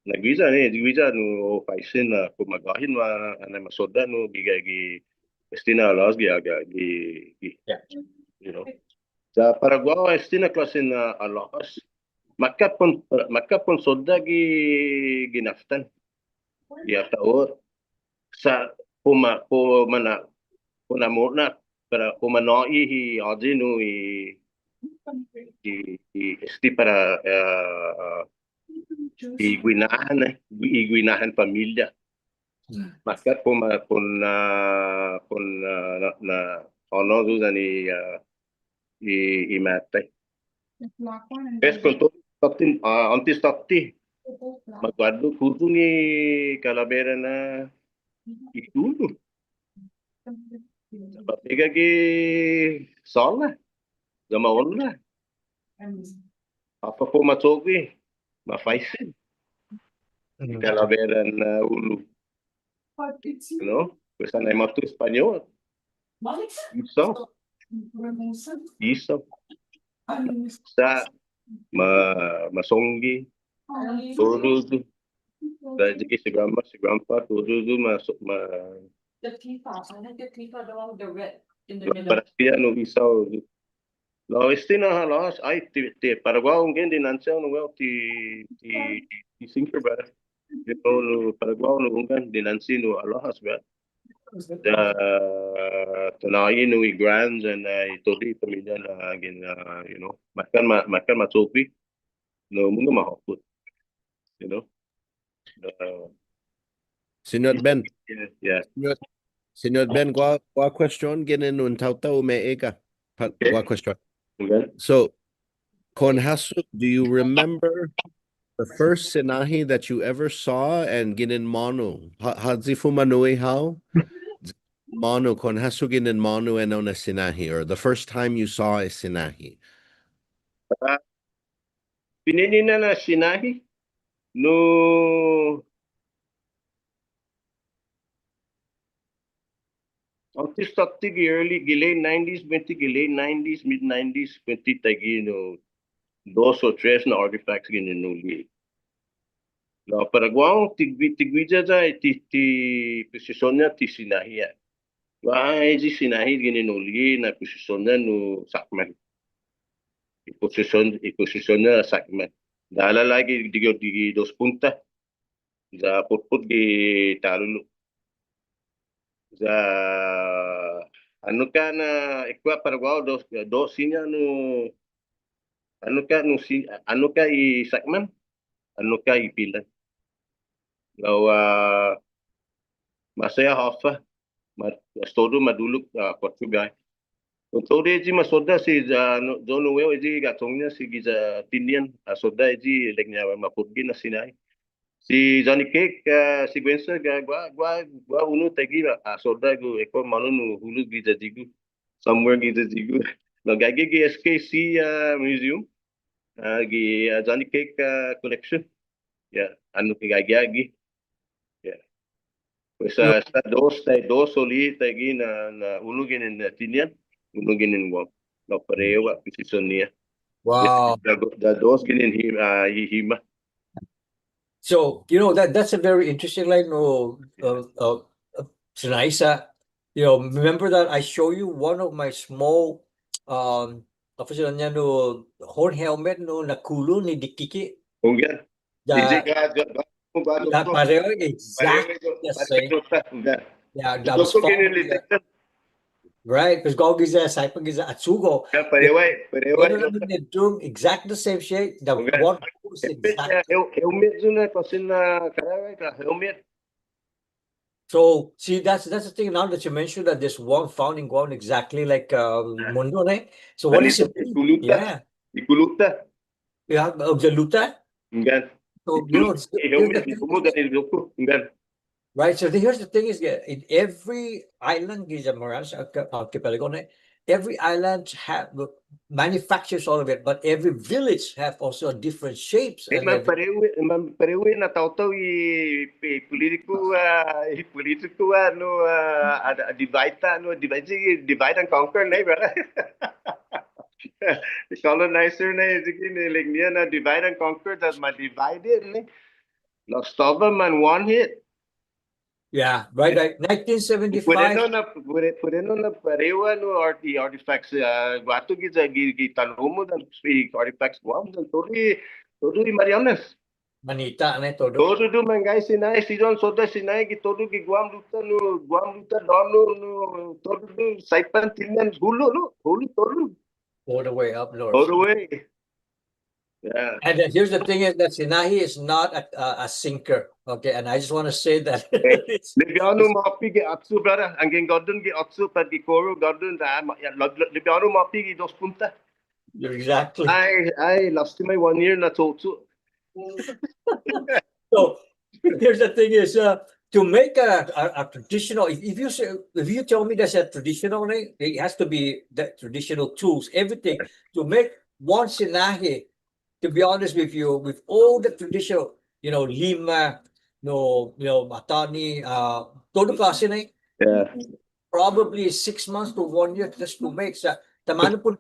na guiya ni, guiya nu faisen na para u magåhet, ma, anai masodda' nu gi, gi, gi, este na alåhas gi, gi, gi, gi, yeah, you know. Sa' para guåhu este na klåsen, ah, alåhas. Makkat para un, makkat para un sodda' gi, gi naftan. Gi ataot. Sa' para u ma-, para u mana-, para u namo'na, para u manå'i i, i åhe' nu i, i, i, este para, eh, i guinahan, eh, i guinahan familia. Makkat pon ma-, pon, ah, pon, ah, na, na, hånao yu' yan i, ah, i, i måtai. Pues kon todu tåtte, ah, åntes tåtte. Maguåhu, huyong i kalaberan i ulu. Mapega gi såla. Ya ma onra. Håfa put ma cho'gue, mafaisen. Mm. Kalaberan, uh, ulu. You know? Pues annai måtto Españot. Iso. Iso. Sa' ma, masongge. Todu. Sa' sigi si grandma, si grandpa, todu ma, ma, the teapot. I like the teapot, the one with the red in the middle. Para siha nu isao. Lao, este na ha lahas, ai, ti, ti, para guåhu hunggan dinanche hao nu, well, ti, ti, ti sinker, brother. You know, nu, para guåhu nu hunggan dinanche nu ha lahas, brother. Ya, ta nå'i nu i grands and, uh, i todu i familia na, again, uh, you know, makkat ma, makkat ma cho'gue. No, mungnga ma håkot. You know? Uh, Siñot Ben. Yeah, yeah. Siñot, Siñot Ben, guåha, guåha question ginen un taotao ume'ega. Pa-, okay. Guåha question. Okay. So, Kon Hasso, do you remember the first sinahi that you ever saw and ginen månu? Ha-, håyi fuma'nu'i hao? Månu, Kon Hasso ginen månu ennao na sinahi, or the first time you saw a sinahi? Uh, Fine'nina na sinahi, no, åntes tåtte gi early, gi late nineties, buente gi late nineties, mid nineties, buente taiguihi, no, dos o tres na artifacts ginen hu li'e'. Lao para guåhu, ti gui-, ti guiya ya, ti, ti posision-ña ti sinahi ha'. Guaha eyi sinahi ginen hu li'e' na posision-ña nu sakman. I posision, i posision-ña sakman. Dåla' lagi gi, gi, gi dos punta. Ya putput gi talulu. Ya annokka' na ekua' para guåhu dos, dos siña nu annokka' nu si, annokka' i sakman. Annokka' i pilan. Lao, ah, maseha håfa, ma-, todu ma dulok, ah, kuåttro guaha. Todu eyi ma sodda' si, ah, no, yo' no huehu eyi ga'chong-ña si giya Tinian, ah, sodda' eyi ilek-ña ma putge na sinahi. Si Johnny Cake, ah, siguensa ga-, guaha, guaha, guaha unu taiguihi, ah, sodda' yu' ekua' månu nu hulo' giya Yigu. Somewhere giya Yigu. No, gaige gi S K C, ah, museum. Ah, gi, ah, Johnny Cake, ah, collection. Ya, annai gaige gi. Ya. Pues, ah, esta dos, esta dos hu li'e' taiguihi na, na unu ginen, ah, Tinian, unu ginen Guam. Lao parehu ha' posision-ñiha. Wow. Ya, ya, ya dos ginen hi-, ah, hi-, hima. So, you know, that, that's a very interesting, like, no, uh, uh, uh, sinahi sa', you know, remember that I show you one of my small, um, håfa siña, no, horn helmet, no, na kulo ni dikike'? Hunggan. The, pareho, exactly the same. Yeah, that was fun. Right, 'cause guåhu giya, saipan giya Achugo. Yeah, pareho, pareho. Exactly the same shape. The one is exactly. Helmet, helmet. So, see, that's, that's the thing now that you mentioned that this one found in Guam exactly like, um, Mundo, ne? So what is it? I kuluta. Yeah. I kuluta. Yeah, of the luta. Hunggan. So, you know, it's, here's the thing. Right, so the, here's the thing is that in every island, giya Marianas Archi-, Archipelago, ne, every island have, manufactures all of it, but every village have also a different shapes. Eh, and man every parehu, man parehu na taotao i, i politiku, ah, i politiku, ah, no, ah, ada, divide, no, divide, divide and conquer, ne, brother? Colonizer na, sigi ni ilek-ña na divide and conquer, that ma divide it, ne? Lao estaba man one hit. Yeah, right, right. Nineteen seventy-five. Put ennao na, put e-, put ennao na parehu nu art-, i artifacts, uh, guatu gi, gi, gi Talomo yan i artifacts Guam yan todu i, todu i Marianas. Manita, ne, todu. Todu i manggai sinahi, si John Soda sinahi, gi todu gi Guam Luta nu, Guam Luta Donu nu, todu i Saipan Tinian hulo', no, hulo' todu. All the way up north. All the way. Yeah. And then here's the thing is that Sinaje is not a, a, a sinker. Okay, and I just want to say that. Libiånu måppi gi åcho', brother. Anggen ga'don gi åcho', pat gi kåru ga'don, ya, libiånu måppi gi dos punta. Exactly. Ai, ai, låstima i one year na cho'cho'. So here's the thing is, uh, to make a, a, a traditional, if, if you say, if you tell me there's a traditional name, it has to be the traditional tools, everything to make one Sinaje. To be honest with you, with all the traditional, you know, lima, no, you know, matåtni, uh, todu klåsen, eh? Yeah. Probably six months to one year just to make. So, taimanu put,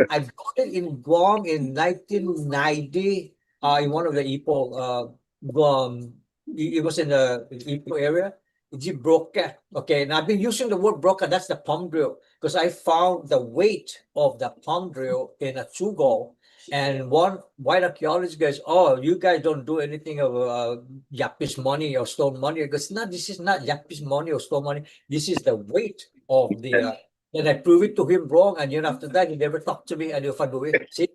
I bought it in Guam in nineteen ninety, uh, in one of the Ipo, uh, Guam, it, it was in the Ipo area. It's a broca. Okay, and I've been using the word broca, that's the palm drill, because I found the weight of the palm drill in Achugo. And one white archaeologist goes, "Oh, you guys don't do anything of, uh, Japanese money or stone money." He goes, "No, this is not Japanese money or stone money. This is the weight of the," uh, and I prove it to him wrong. And then after that, he never talked to me and he found away. See?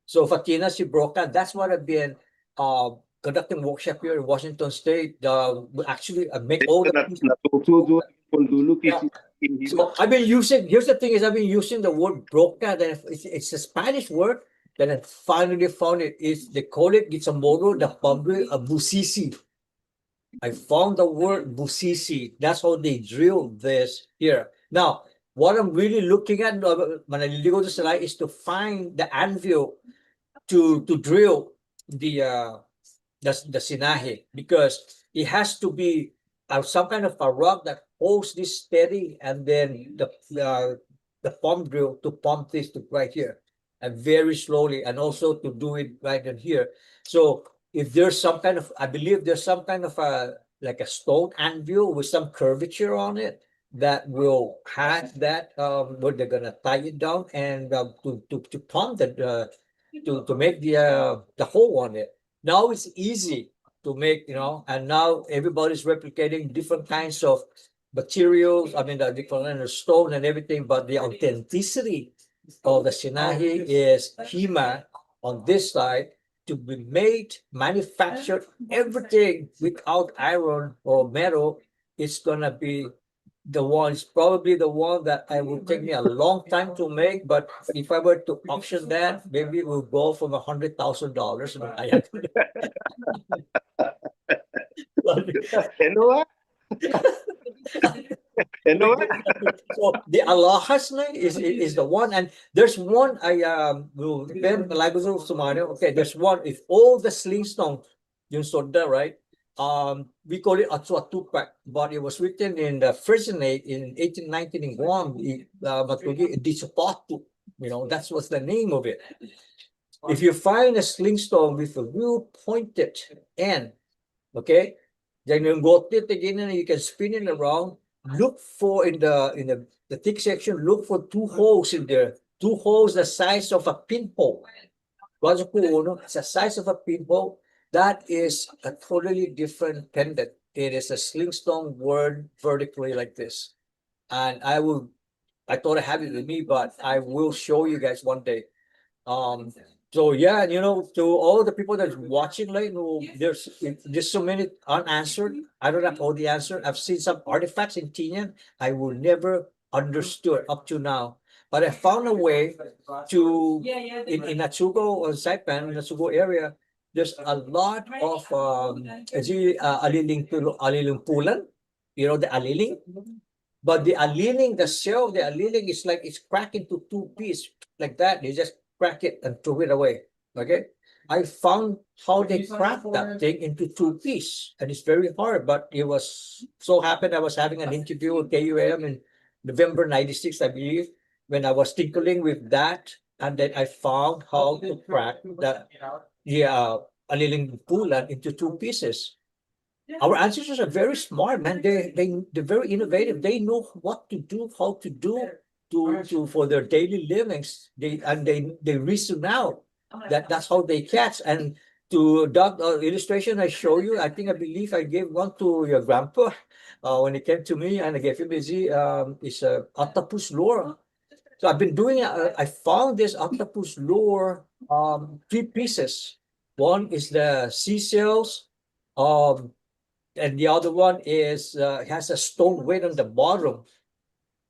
So Fatina Sibroca, that's what I've been, uh, conducting workshop here in Washington State. Uh, we actually, uh, make all the Na, na, tu, tu, tu, kun dulu Yeah. kisi, in So I've been using, here's the thing is I've been using the word broca, then it's, it's a Spanish word, then I finally found it. It's, they call it, it's a model, the palm drill, a busisi. I found the word busisi. That's how they drill this here. Now, what I'm really looking at, uh, when I look at this slide, is to find the anvil to, to drill the, uh, the, the Sinaje, because it has to be, uh, some kind of a rock that holds this steady, and then the, uh, the palm drill to pump this to right here, and very slowly, and also to do it right in here. So if there's some kind of, I believe there's some kind of a, like a stone anvil with some curvature on it that will have that, um, where they're gonna tie it down and, um, to, to, to pump the, uh, to, to make the, uh, the hole on it. Now it's easy to make, you know, and now everybody's replicating different kinds of materials, I mean, the different kind of stone and everything, but the authenticity of the Sinaje is hima on this side to be made, manufactured, everything without iron or metal. It's gonna be the one, it's probably the one that I will take me a long time to make, but if I were to auction that, maybe it will go from a hundred thousand dollars. Eno ha'? Eno ha'? So the alhajas, no, is, is the one, and there's one I, um, will, Ben Lagos Sumano. Okay, there's one with all the slingstone, yung sodda', right? Um, we call it Acho'atupac, but it was written in the Frisian age in eighteen nineteen in Guam. It, uh, matugi' Dichopatu. You know, that's what's the name of it. If you find a slingstone with a real pointed end, okay, then you got it again and you can spin it around. Look for in the, in the, the thick section, look for two holes in there, two holes the size of a pinhole. Guacho ku unu, it's the size of a pinhole. That is a totally different pendant. It is a slingstone worn vertically like this. And I will, I thought I have it with me, but I will show you guys one day. Um, so yeah, and you know, to all the people that's watching, like, you know, there's, there's so many unanswered. I don't have all the answer. I've seen some artifacts in Tinian I will never understood up to now. But I found a way to, in, in Achugo or Saipan, in Achugo area, there's a lot of, um, is it, uh, aliling pulo-, aliling pulan, you know, the aliling. But the aliling, the shell of the aliling is like, it's cracked into two piece like that. They just crack it and throw it away. Okay? I found how they crack that thing into two piece, and it's very hard, but it was so happened I was having an interview with K U A M in November ninety-six, I believe, when I was tinkering with that, and then I found how to crack that, yeah, aliling pulan into two pieces. Our ancestors are very smart, man. They, they, they're very innovative. They know what to do, how to do to, to, for their daily livings. They, and they, they reason out that that's how they catch. And to that, uh, illustration I show you, I think, I believe I gave one to your grandpa, uh, when he came to me, and I gave him, is he, um, is a octopus lure. So I've been doing, uh, I found this octopus lure, um, three pieces. One is the seashells, um, and the other one is, uh, has a stone weight on the bottom.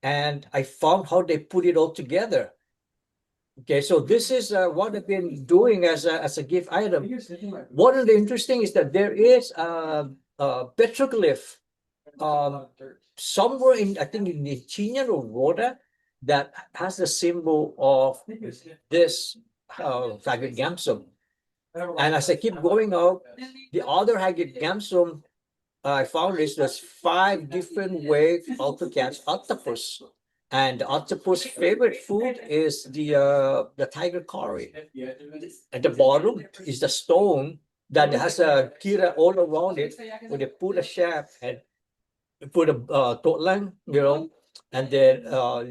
And I found how they put it all together. Okay, so this is, uh, what I've been doing as a, as a gift item. One of the interesting is that there is a, a petroglyph, um, somewhere in, I think, in Nechinian or Rota, that has the symbol of this, uh, haggard gamsom. And as I keep going out, the other haggard gamsom I found is there's five different ways how to catch octopus. And the octopus' favorite food is the, uh, the tiger curry. At the bottom is the stone that has a kira all around it, where they put a shaft and put a, uh, totlan, you know, and then, uh,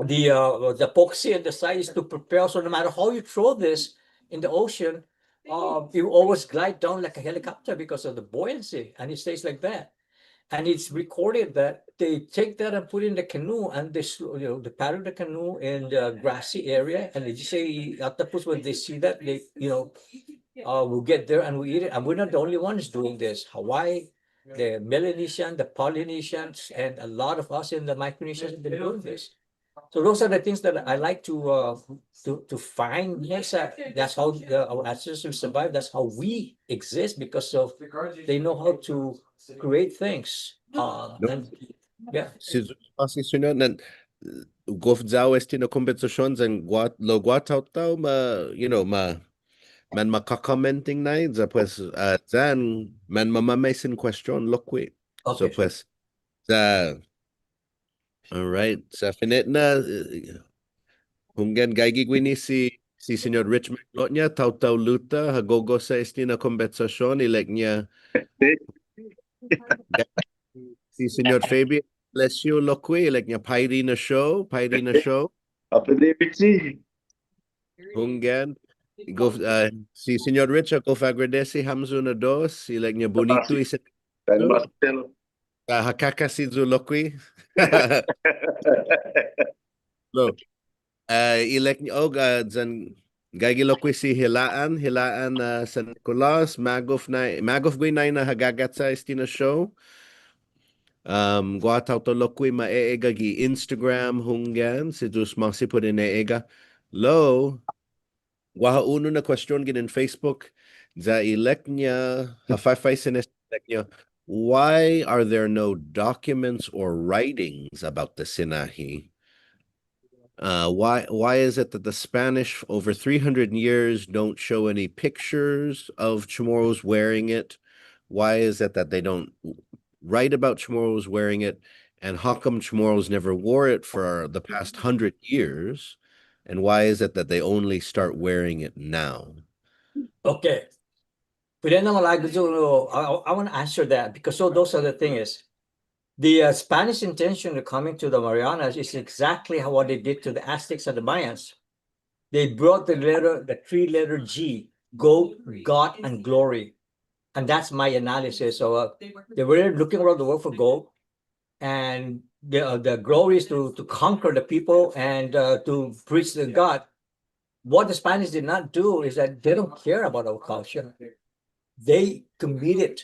the, uh, the epoxy and the sides to prepare. So no matter how you throw this in the ocean, uh, you always glide down like a helicopter because of the buoyancy, and it stays like that. And it's recorded that they take that and put in the canoe, and they, sl-, you know, they paddle the canoe in the grassy area, and they just say octopus, when they see that, they, you know, uh, will get there and we eat it. And we're not the only ones doing this. Hawaii, the Melanesian, the Polynesians, and a lot of us in the Micronesians have been doing this. So those are the things that I like to, uh, to, to find. Yes, uh, that's how the, our ancestors survived. That's how we exist, because of they know how to create things. Uh, No. And, yeah. Si, si, siñot, nan, gof ya-hu este na kombetsasion yan gua-, lao guaha taotao ma, you know, ma, manmacommenting nai, ya pues, uh, yan, manmamaisen question lokkue'. So Okay. Pues, ya, all right. Sa' fine'na, uh, hunggan, gaige guini si, si Siñot Rich Magnoña, taotao Luta, ha gogosa este na kombetsasion, ilek-ña, si Siñot Fabian, bless you, lokkue', ilek-ña, paire na show, paire na show. Håfa Adai, Richie. Hunggan. Gof, uh, si Siñot Rich, gof agradesi hamyo na dos, ilek-ña bunitu i sen-, Yan Marcelo. uh, ha kåkasi yu' lokkue'. Lao, uh, ilek-ña, oh, uh, yan gaige lokkue' si Hila'an, Hila'an, uh, San Nicolas, magof nai, magof gui' nai na ha gagacha este na show. Um, guaha taotao lokkue' ma e'egga' gi Instagram, hunggan, si Yu'os ma'åse' put in e'egga'. Lao, guaha unu na question ginen Facebook, ya ilek-ña, ha fafaisen este, ilek-ña, why are there no documents or writings about the Sinahi? Uh, why, why is it that the Spanish over three hundred years don't show any pictures of Chamorros wearing it? Why is it that they don't write about Chamorros wearing it? And how come Chamorros never wore it for the past hundred years? And why is it that they only start wearing it now? Okay. Put in the language, uh, I, I want to answer that because so those are the thing is, the, uh, Spanish intention of coming to the Marianas is exactly how, what they did to the Aztecs and the Mayans. They brought the letter, the three-letter G, goat, God, and glory. And that's my analysis. So, uh, they were looking around the world for gold, and the, uh, the glory is to, to conquer the people and, uh, to preach the God. What the Spanish did not do is that they don't care about our culture. They committed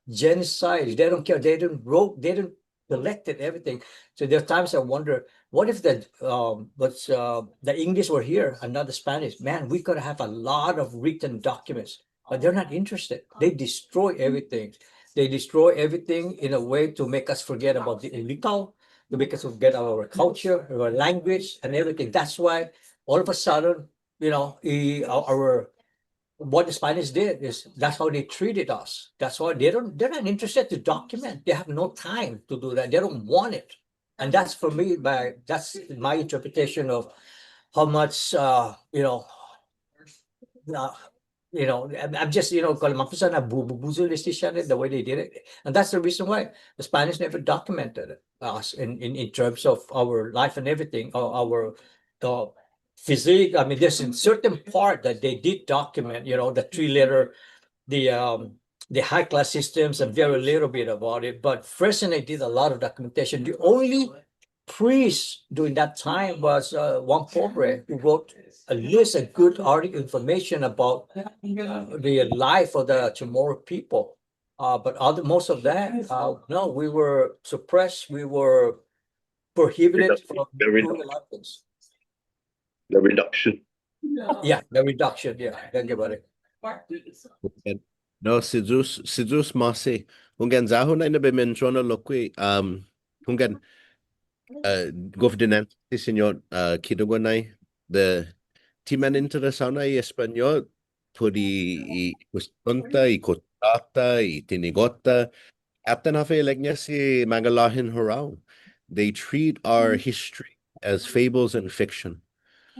genocide. They don't care. They didn't wrote, they didn't collected everything. So there are times I wonder, what if the, um, but, uh, the English were here and not the Spanish? Man, we could have a lot of written documents, but they're not interested. They destroy everything. They destroy everything in a way to make us forget about the Ulithao, to make us forget our culture, our language, and everything. That's why all of a sudden, you know, i-, our, our, what the Spanish did is that's how they treated us. That's why they don't, they're not interested to document. They have no time to do that. They don't want it. And that's for me, my, that's my interpretation of how much, uh, you know, uh, you know, I'm, I'm just, you know, kalau mampos na bu-, bu-, busu this, the way they did it. And that's the reason why the Spanish never documented us in, in, in terms of our life and everything, our, our, uh, physique. I mean, there's a certain part that they did document, you know, the three-letter, the, um, the high class systems, and very little bit about it. But Fresnel did a lot of documentation. The only priest during that time was, uh, one pobre who wrote a list of good article information about, uh, the life of the Chamorro people. Uh, but other, most of that, uh, no, we were suppressed, we were prohibited from doing a lot of things. The reduction. Yeah, the reduction, yeah, thank you, buddy. No, si Yu'os, si Yu'os ma'åse'. Hunggan, ya-hu nai na bai mensiona lokkue', um, hunggan, uh, gof dinanche si Siñot, uh, Kidogo nai, the, ti man interesao nai i Españot, put i, i kuestion-ta, i kutturå-ta, i tinigo'-ta, atan håfa ilek-ña si Maga'låhan Hurao. They treat our history as fables and fiction.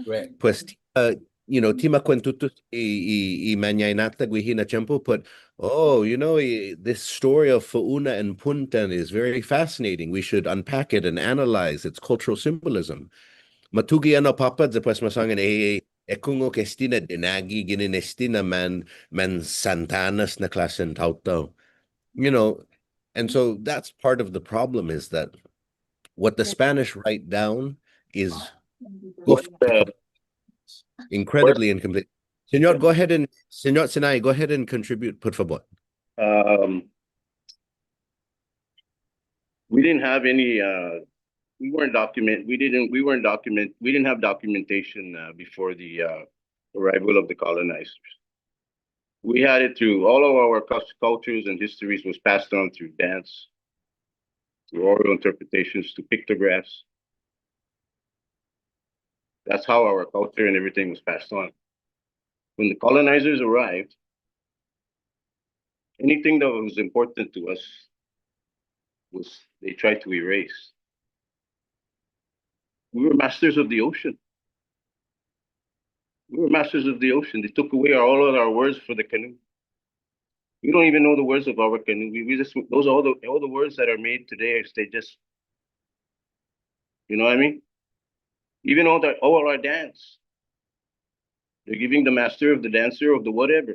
Right. Pues, uh, you know, ti ma kuentutuhon i, i, i mañaina-ta guihi na tiempo, but, oh, you know, i, this story of Fu'una and Puntan is very fascinating. We should unpack it and analyze its cultural symbolism. Ma tuge' enao påpa', despues ma sångan, eh, eh, ekungok este na dinagi ginen este na man, man Santanas na klåsen taotao. You know, and so that's part of the problem, is that what the Spanish write down is incredibly incomplete. Señor, go ahead and, Señot Sinai, go ahead and contribute, por favor. Um, we didn't have any, uh, we weren't document, we didn't, we weren't document, we didn't have documentation, uh, before the, uh, arrival of the colonizers. We had it through all of our cus-, cultures and histories was passed on through dance, through oral interpretations, to pictographs. That's how our culture and everything was passed on. When the colonizers arrived, anything that was important to us was, they tried to erase. We were masters of the ocean. We were masters of the ocean. They took away our, all of our words for the canoe. We don't even know the words of our canoe. We, we just, those are all the, all the words that are made today, they just, you know what I mean? Even all the, all our dance, they're giving the master of the dancer of the whatever.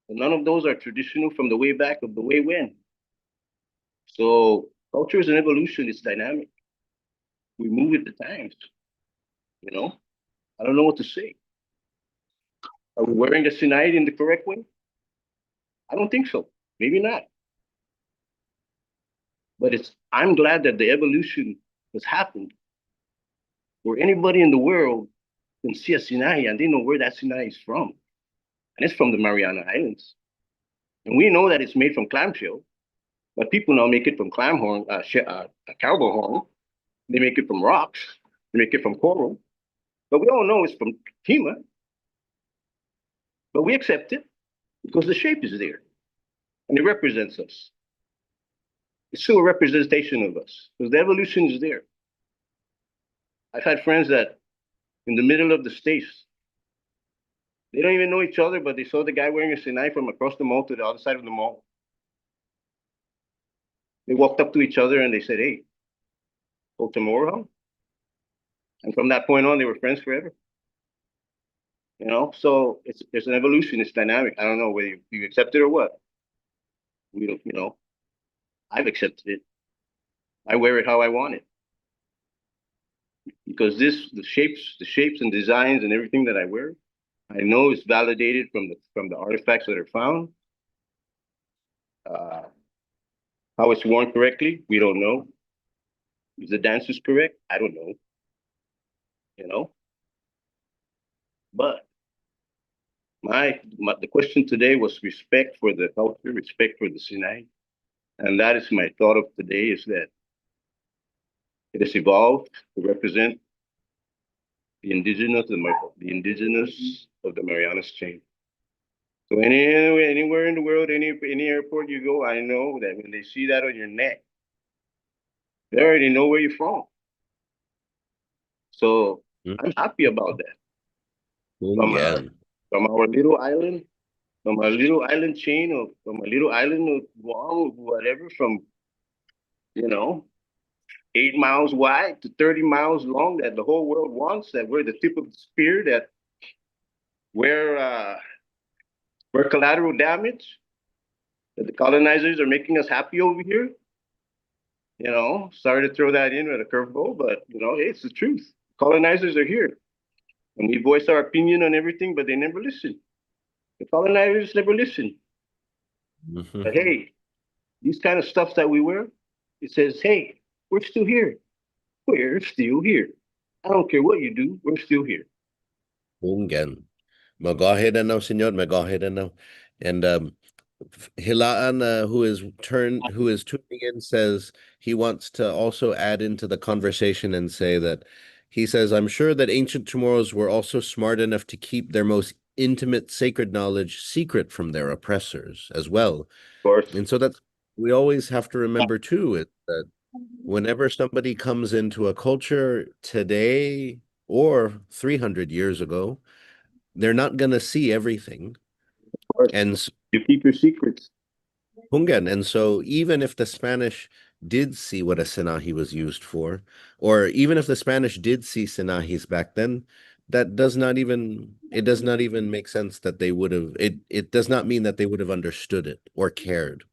But none of those are traditional from the way back of the way when. So culture is an evolution, it's dynamic. We move with the times, you know? I don't know what to say. Are we wearing the Sinai in the correct way? I don't think so. Maybe not. But it's, I'm glad that the evolution has happened where anybody in the world can see a Sinai and they know where that Sinai is from. And it's from the Mariana Islands. And we know that it's made from clamshell, but people now make it from clam horn, uh, she-, uh, cowbell horn. They make it from rocks. They make it from coral. But we all know it's from Tama. But we accept it because the shape is there. And it represents us. It's still a representation of us because the evolution is there. I've had friends that in the middle of the states, they don't even know each other, but they saw the guy wearing a Sinai from across the mall to the other side of the mall. They walked up to each other and they said, "Hey, go tomorrow, huh?" And from that point on, they were friends forever. You know, so it's, it's an evolution. It's dynamic. I don't know whether you, you accept it or what. We don't, you know, I've accepted it. I wear it how I want it. Because this, the shapes, the shapes and designs and everything that I wear, I know it's validated from the, from the artifacts that are found. Uh, how it's worn correctly, we don't know. If the dance is correct, I don't know. You know? But my, my, the question today was respect for the culture, respect for the Sinai. And that is my thought of today, is that it has evolved to represent the indigenous, the Mar-, the indigenous of the Marianas Chain. So any, anywhere, anywhere in the world, any, any airport you go, I know that when they see that on your neck, they already know where you're from. So Mm. I'm happy about that. Mm, From, yeah. uh, from our little island, from our little island chain, or from a little island of Guam, or whatever, from, you know, eight miles wide to thirty miles long that the whole world wants, that we're the tip of the spear, that we're, uh, we're collateral damage, that the colonizers are making us happy over here. you know, sorry to throw that in with a curveball, but, you know, hey, it's the truth. Colonizers are here. And we voice our opinion on everything, but they never listen. The colonizers never listen. But hey, these kind of stuff that we wear, it says, hey, we're still here. We're still here. I don't care what you do, we're still here. Hunggan. Magåhet ennao, Señot, magåhet ennao. And, um, Hila'an, uh, who is turn, who is tuning in, says he wants to also add into the conversation and say that he says, I'm sure that ancient Chamorros were also smart enough to keep their most intimate sacred knowledge secret from their oppressors as well. Of course. And so that's, we always have to remember too, is that whenever somebody comes into a culture today or three hundred years ago, they're not gonna see everything. Of course. And s- You keep your secrets. Hunggan. And so even if the Spanish did see what a Sinahi was used for, or even if the Spanish did see Sinahis back then, that does not even, it does not even make sense that they would have, it, it does not mean that they would have understood it or cared.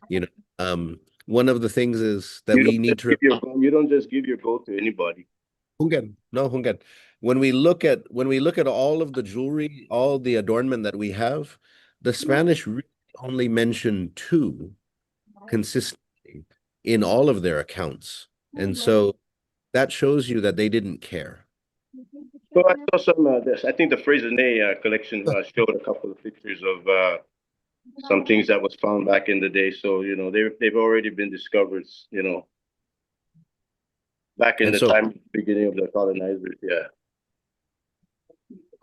You know, um, one of the things is that You we don't need just to give your gold, you don't just give your gold to anybody. Hunggan. No, hunggan. When we look at, when we look at all of the jewelry, all the adornment that we have, the Spanish really only mention two consistently in all of their accounts. And so that shows you that they didn't care. So I saw some, uh, this, I think the Freycinet, uh, collection, uh, showed a couple of pictures of, uh, some things that was found back in the day. So, you know, they've, they've already been discovered, you know, back in And the so time, beginning of the colonizers, yeah.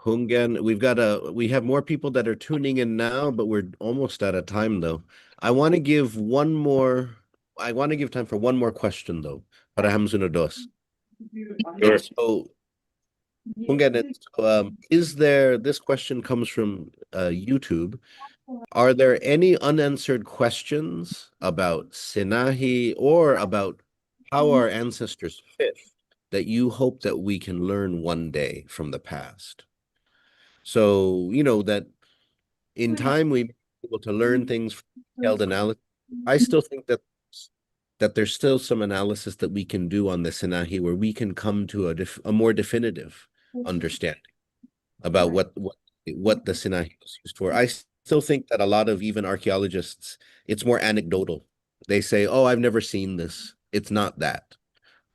Hunggan, we've got a, we have more people that are tuning in now, but we're almost out of time, though. I wanna give one more, I wanna give time for one more question, though, para hamyo na dos. Sure. And so, Hunggan, and so, um, is there, this question comes from, uh, YouTube. Are there any unanswered questions about Sinahi or about how our ancestors fished that you hope that we can learn one day from the past? So, you know, that in time we may be able to learn things from detailed analysis. I still think that, that there's still some analysis that we can do on the Sinahi where we can come to a def-, a more definitive understanding about what, what, what the Sinahi was used for. I still think that a lot of even archaeologists, it's more anecdotal. They say, "Oh, I've never seen this. It's not that,"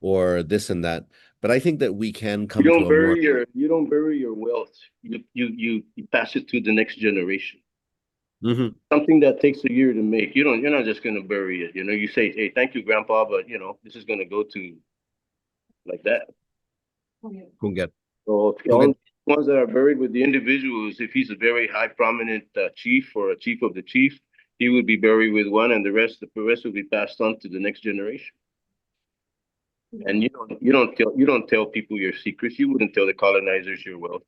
or this and that. But I think that we can come You don't to a bury more your, you don't bury your wealth. You, you, you, you pass it to the next generation. Mm-hmm. Something that takes a year to make. You don't, you're not just gonna bury it. You know, you say, "Hey, thank you, Grandpa, but, you know, this is gonna go to," like that. Hunggan. So if Hunggan. All the ones that are buried with the individuals, if he's a very high prominent, uh, chief or a chief of the chief, he would be buried with one, and the rest, the rest will be passed on to the next generation. And you don't, you don't tell, you don't tell people your secrets. You wouldn't tell the colonizers your wealth.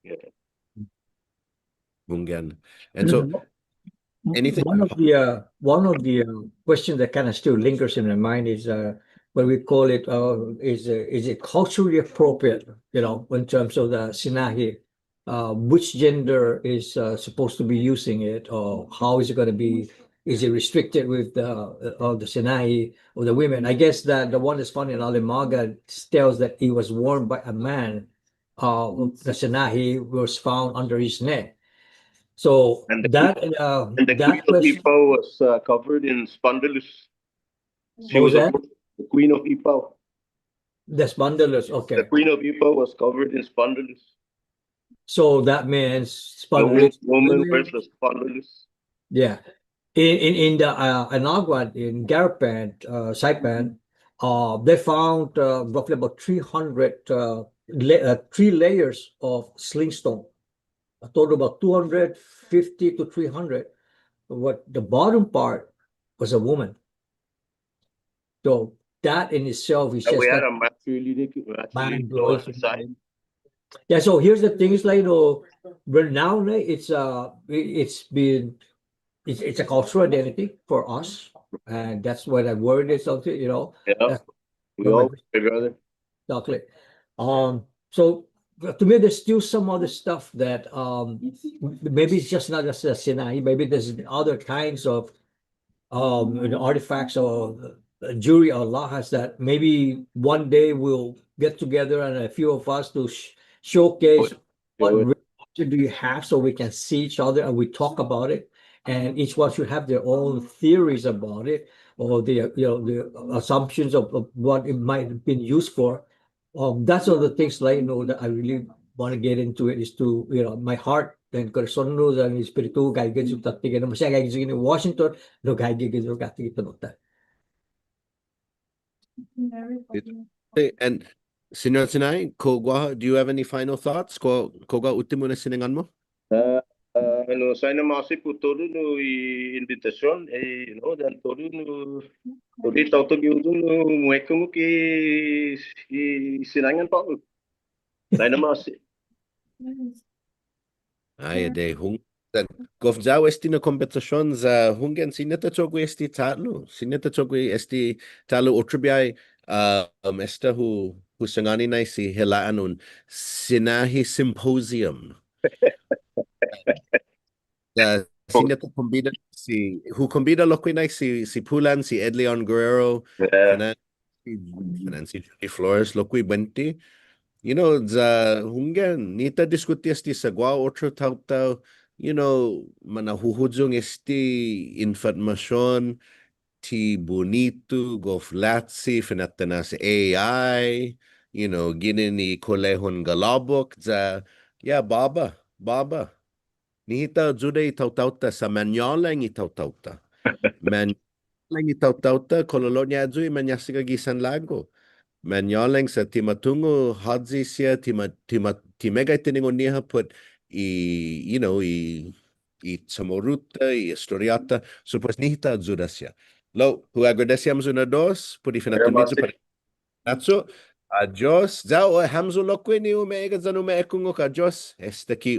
Yeah. Hunggan. And so, anything One of the, uh, one of the, uh, questions that kinda still lingers in my mind is, uh, what we call it, uh, is, uh, is it culturally appropriate, you know, in terms of the Sinahi, uh, which gender is, uh, supposed to be using it, or how is it gonna be, is it restricted with the, uh, the Sinahi or the women? I guess that the one that's found in Alimaga tells that it was worn by a man, uh, the Sinahi was found under his neck. So And the that, queen, uh, and the that queen of question Ipaw was, uh, covered in spondylus. She What was was a that? The queen of Ipaw. The spondylus, okay. The queen of Ipaw was covered in spondylus. So that means The wo-, spondylus. Woman wears the spondylus. Yeah. In, in, in the, uh, Anagua, in Garapan, uh, Saipan, uh, they found, uh, roughly about three hundred, uh, la-, uh, three layers of sling stone. A total about two hundred fifty to three hundred. What the bottom part was a woman. So that in itself is And just we had that a matrilineal, matrilineal mind-blowing at the time. Yeah, so here's the thing, is like, you know, but now, no, it's, uh, it, it's been, it's, it's a cultural identity for us, and that's why that word is something, you know. Yeah. That's We all, my brother. Chocolate. Um, but to me, there's still some other stuff that, um, maybe it's just not just the Sinahi, maybe there's other kinds of, um, you know, artifacts or uh, Jury Alhajas that maybe one day we'll get together and a few of us to sh-, showcase what real culture do you have so we can see each other and we talk about it. And each one should have their own theories about it or the, you know, the assumptions of, of what it might have been used for. Um, that's all the things, like, you know, that I really wanna get into it is to, you know, my heart and korason-hu yan espiritu-hu gaige yu' tåtte guini, maseha gaige yu' guini Washington, lao gaige yu' tåtte gi tano'-ta. Hey, and Siñot Sinai, kao guaha, do you have any final thoughts? Kao, kao guaha uttimo na sinangan-mu? Ah, ah, no, saina ma'åse' put todu nu i invitasion, eh, no, yan todu nu, todu i taotao gi uttimo nu, muekungok i, i sinangan på'go. Saina ma'åse'. Ai, adai, hunggan. Gof ya-hu este na kombetsasion ya hunggan, siña ta cho'gue este ta'lo. Siña ta cho'gue este ta'lo otro biahi, ah, um, esta hu, hu sangåni nai si hila'an un Sinahi Symposium. Ya, siña ta kombida, si, hu kombida lokkue' nai si, si Pulan, si Edleon Guerrero, Fernando, si, Fernando, si Judy Flores, lokkue' buente. You know, ya hunggan, nihi ta diskuti este sa' guaha otro taotao, you know, mana'huhuyong este infotmasion, ti bunitu, gof lachi, fina'tinas A I, you know, ginen i Kolehon Galabok, ya, ya båba, båba. Nihi ta ayuda i taotao-ta sa' mañålang i taotao-ta. Mañålang i taotao-ta, kololo'ña ayu i mañasaga gi sanlagu. Mañålang sa' ti ma tungo' håyi siha, ti ma, ti ma, ti meggai tiningo'-ñiha put i, you know, i, i Chamoru-ta, i estoriå-ta, so pues nihi ta ayuda siha. Lao, hu agradesi hamyo na dos, put i finatto-miyu para Nachu, adios. Ya-hu hamyo lokkue' ni umeegga' yan umeekungok, adios. Esta ki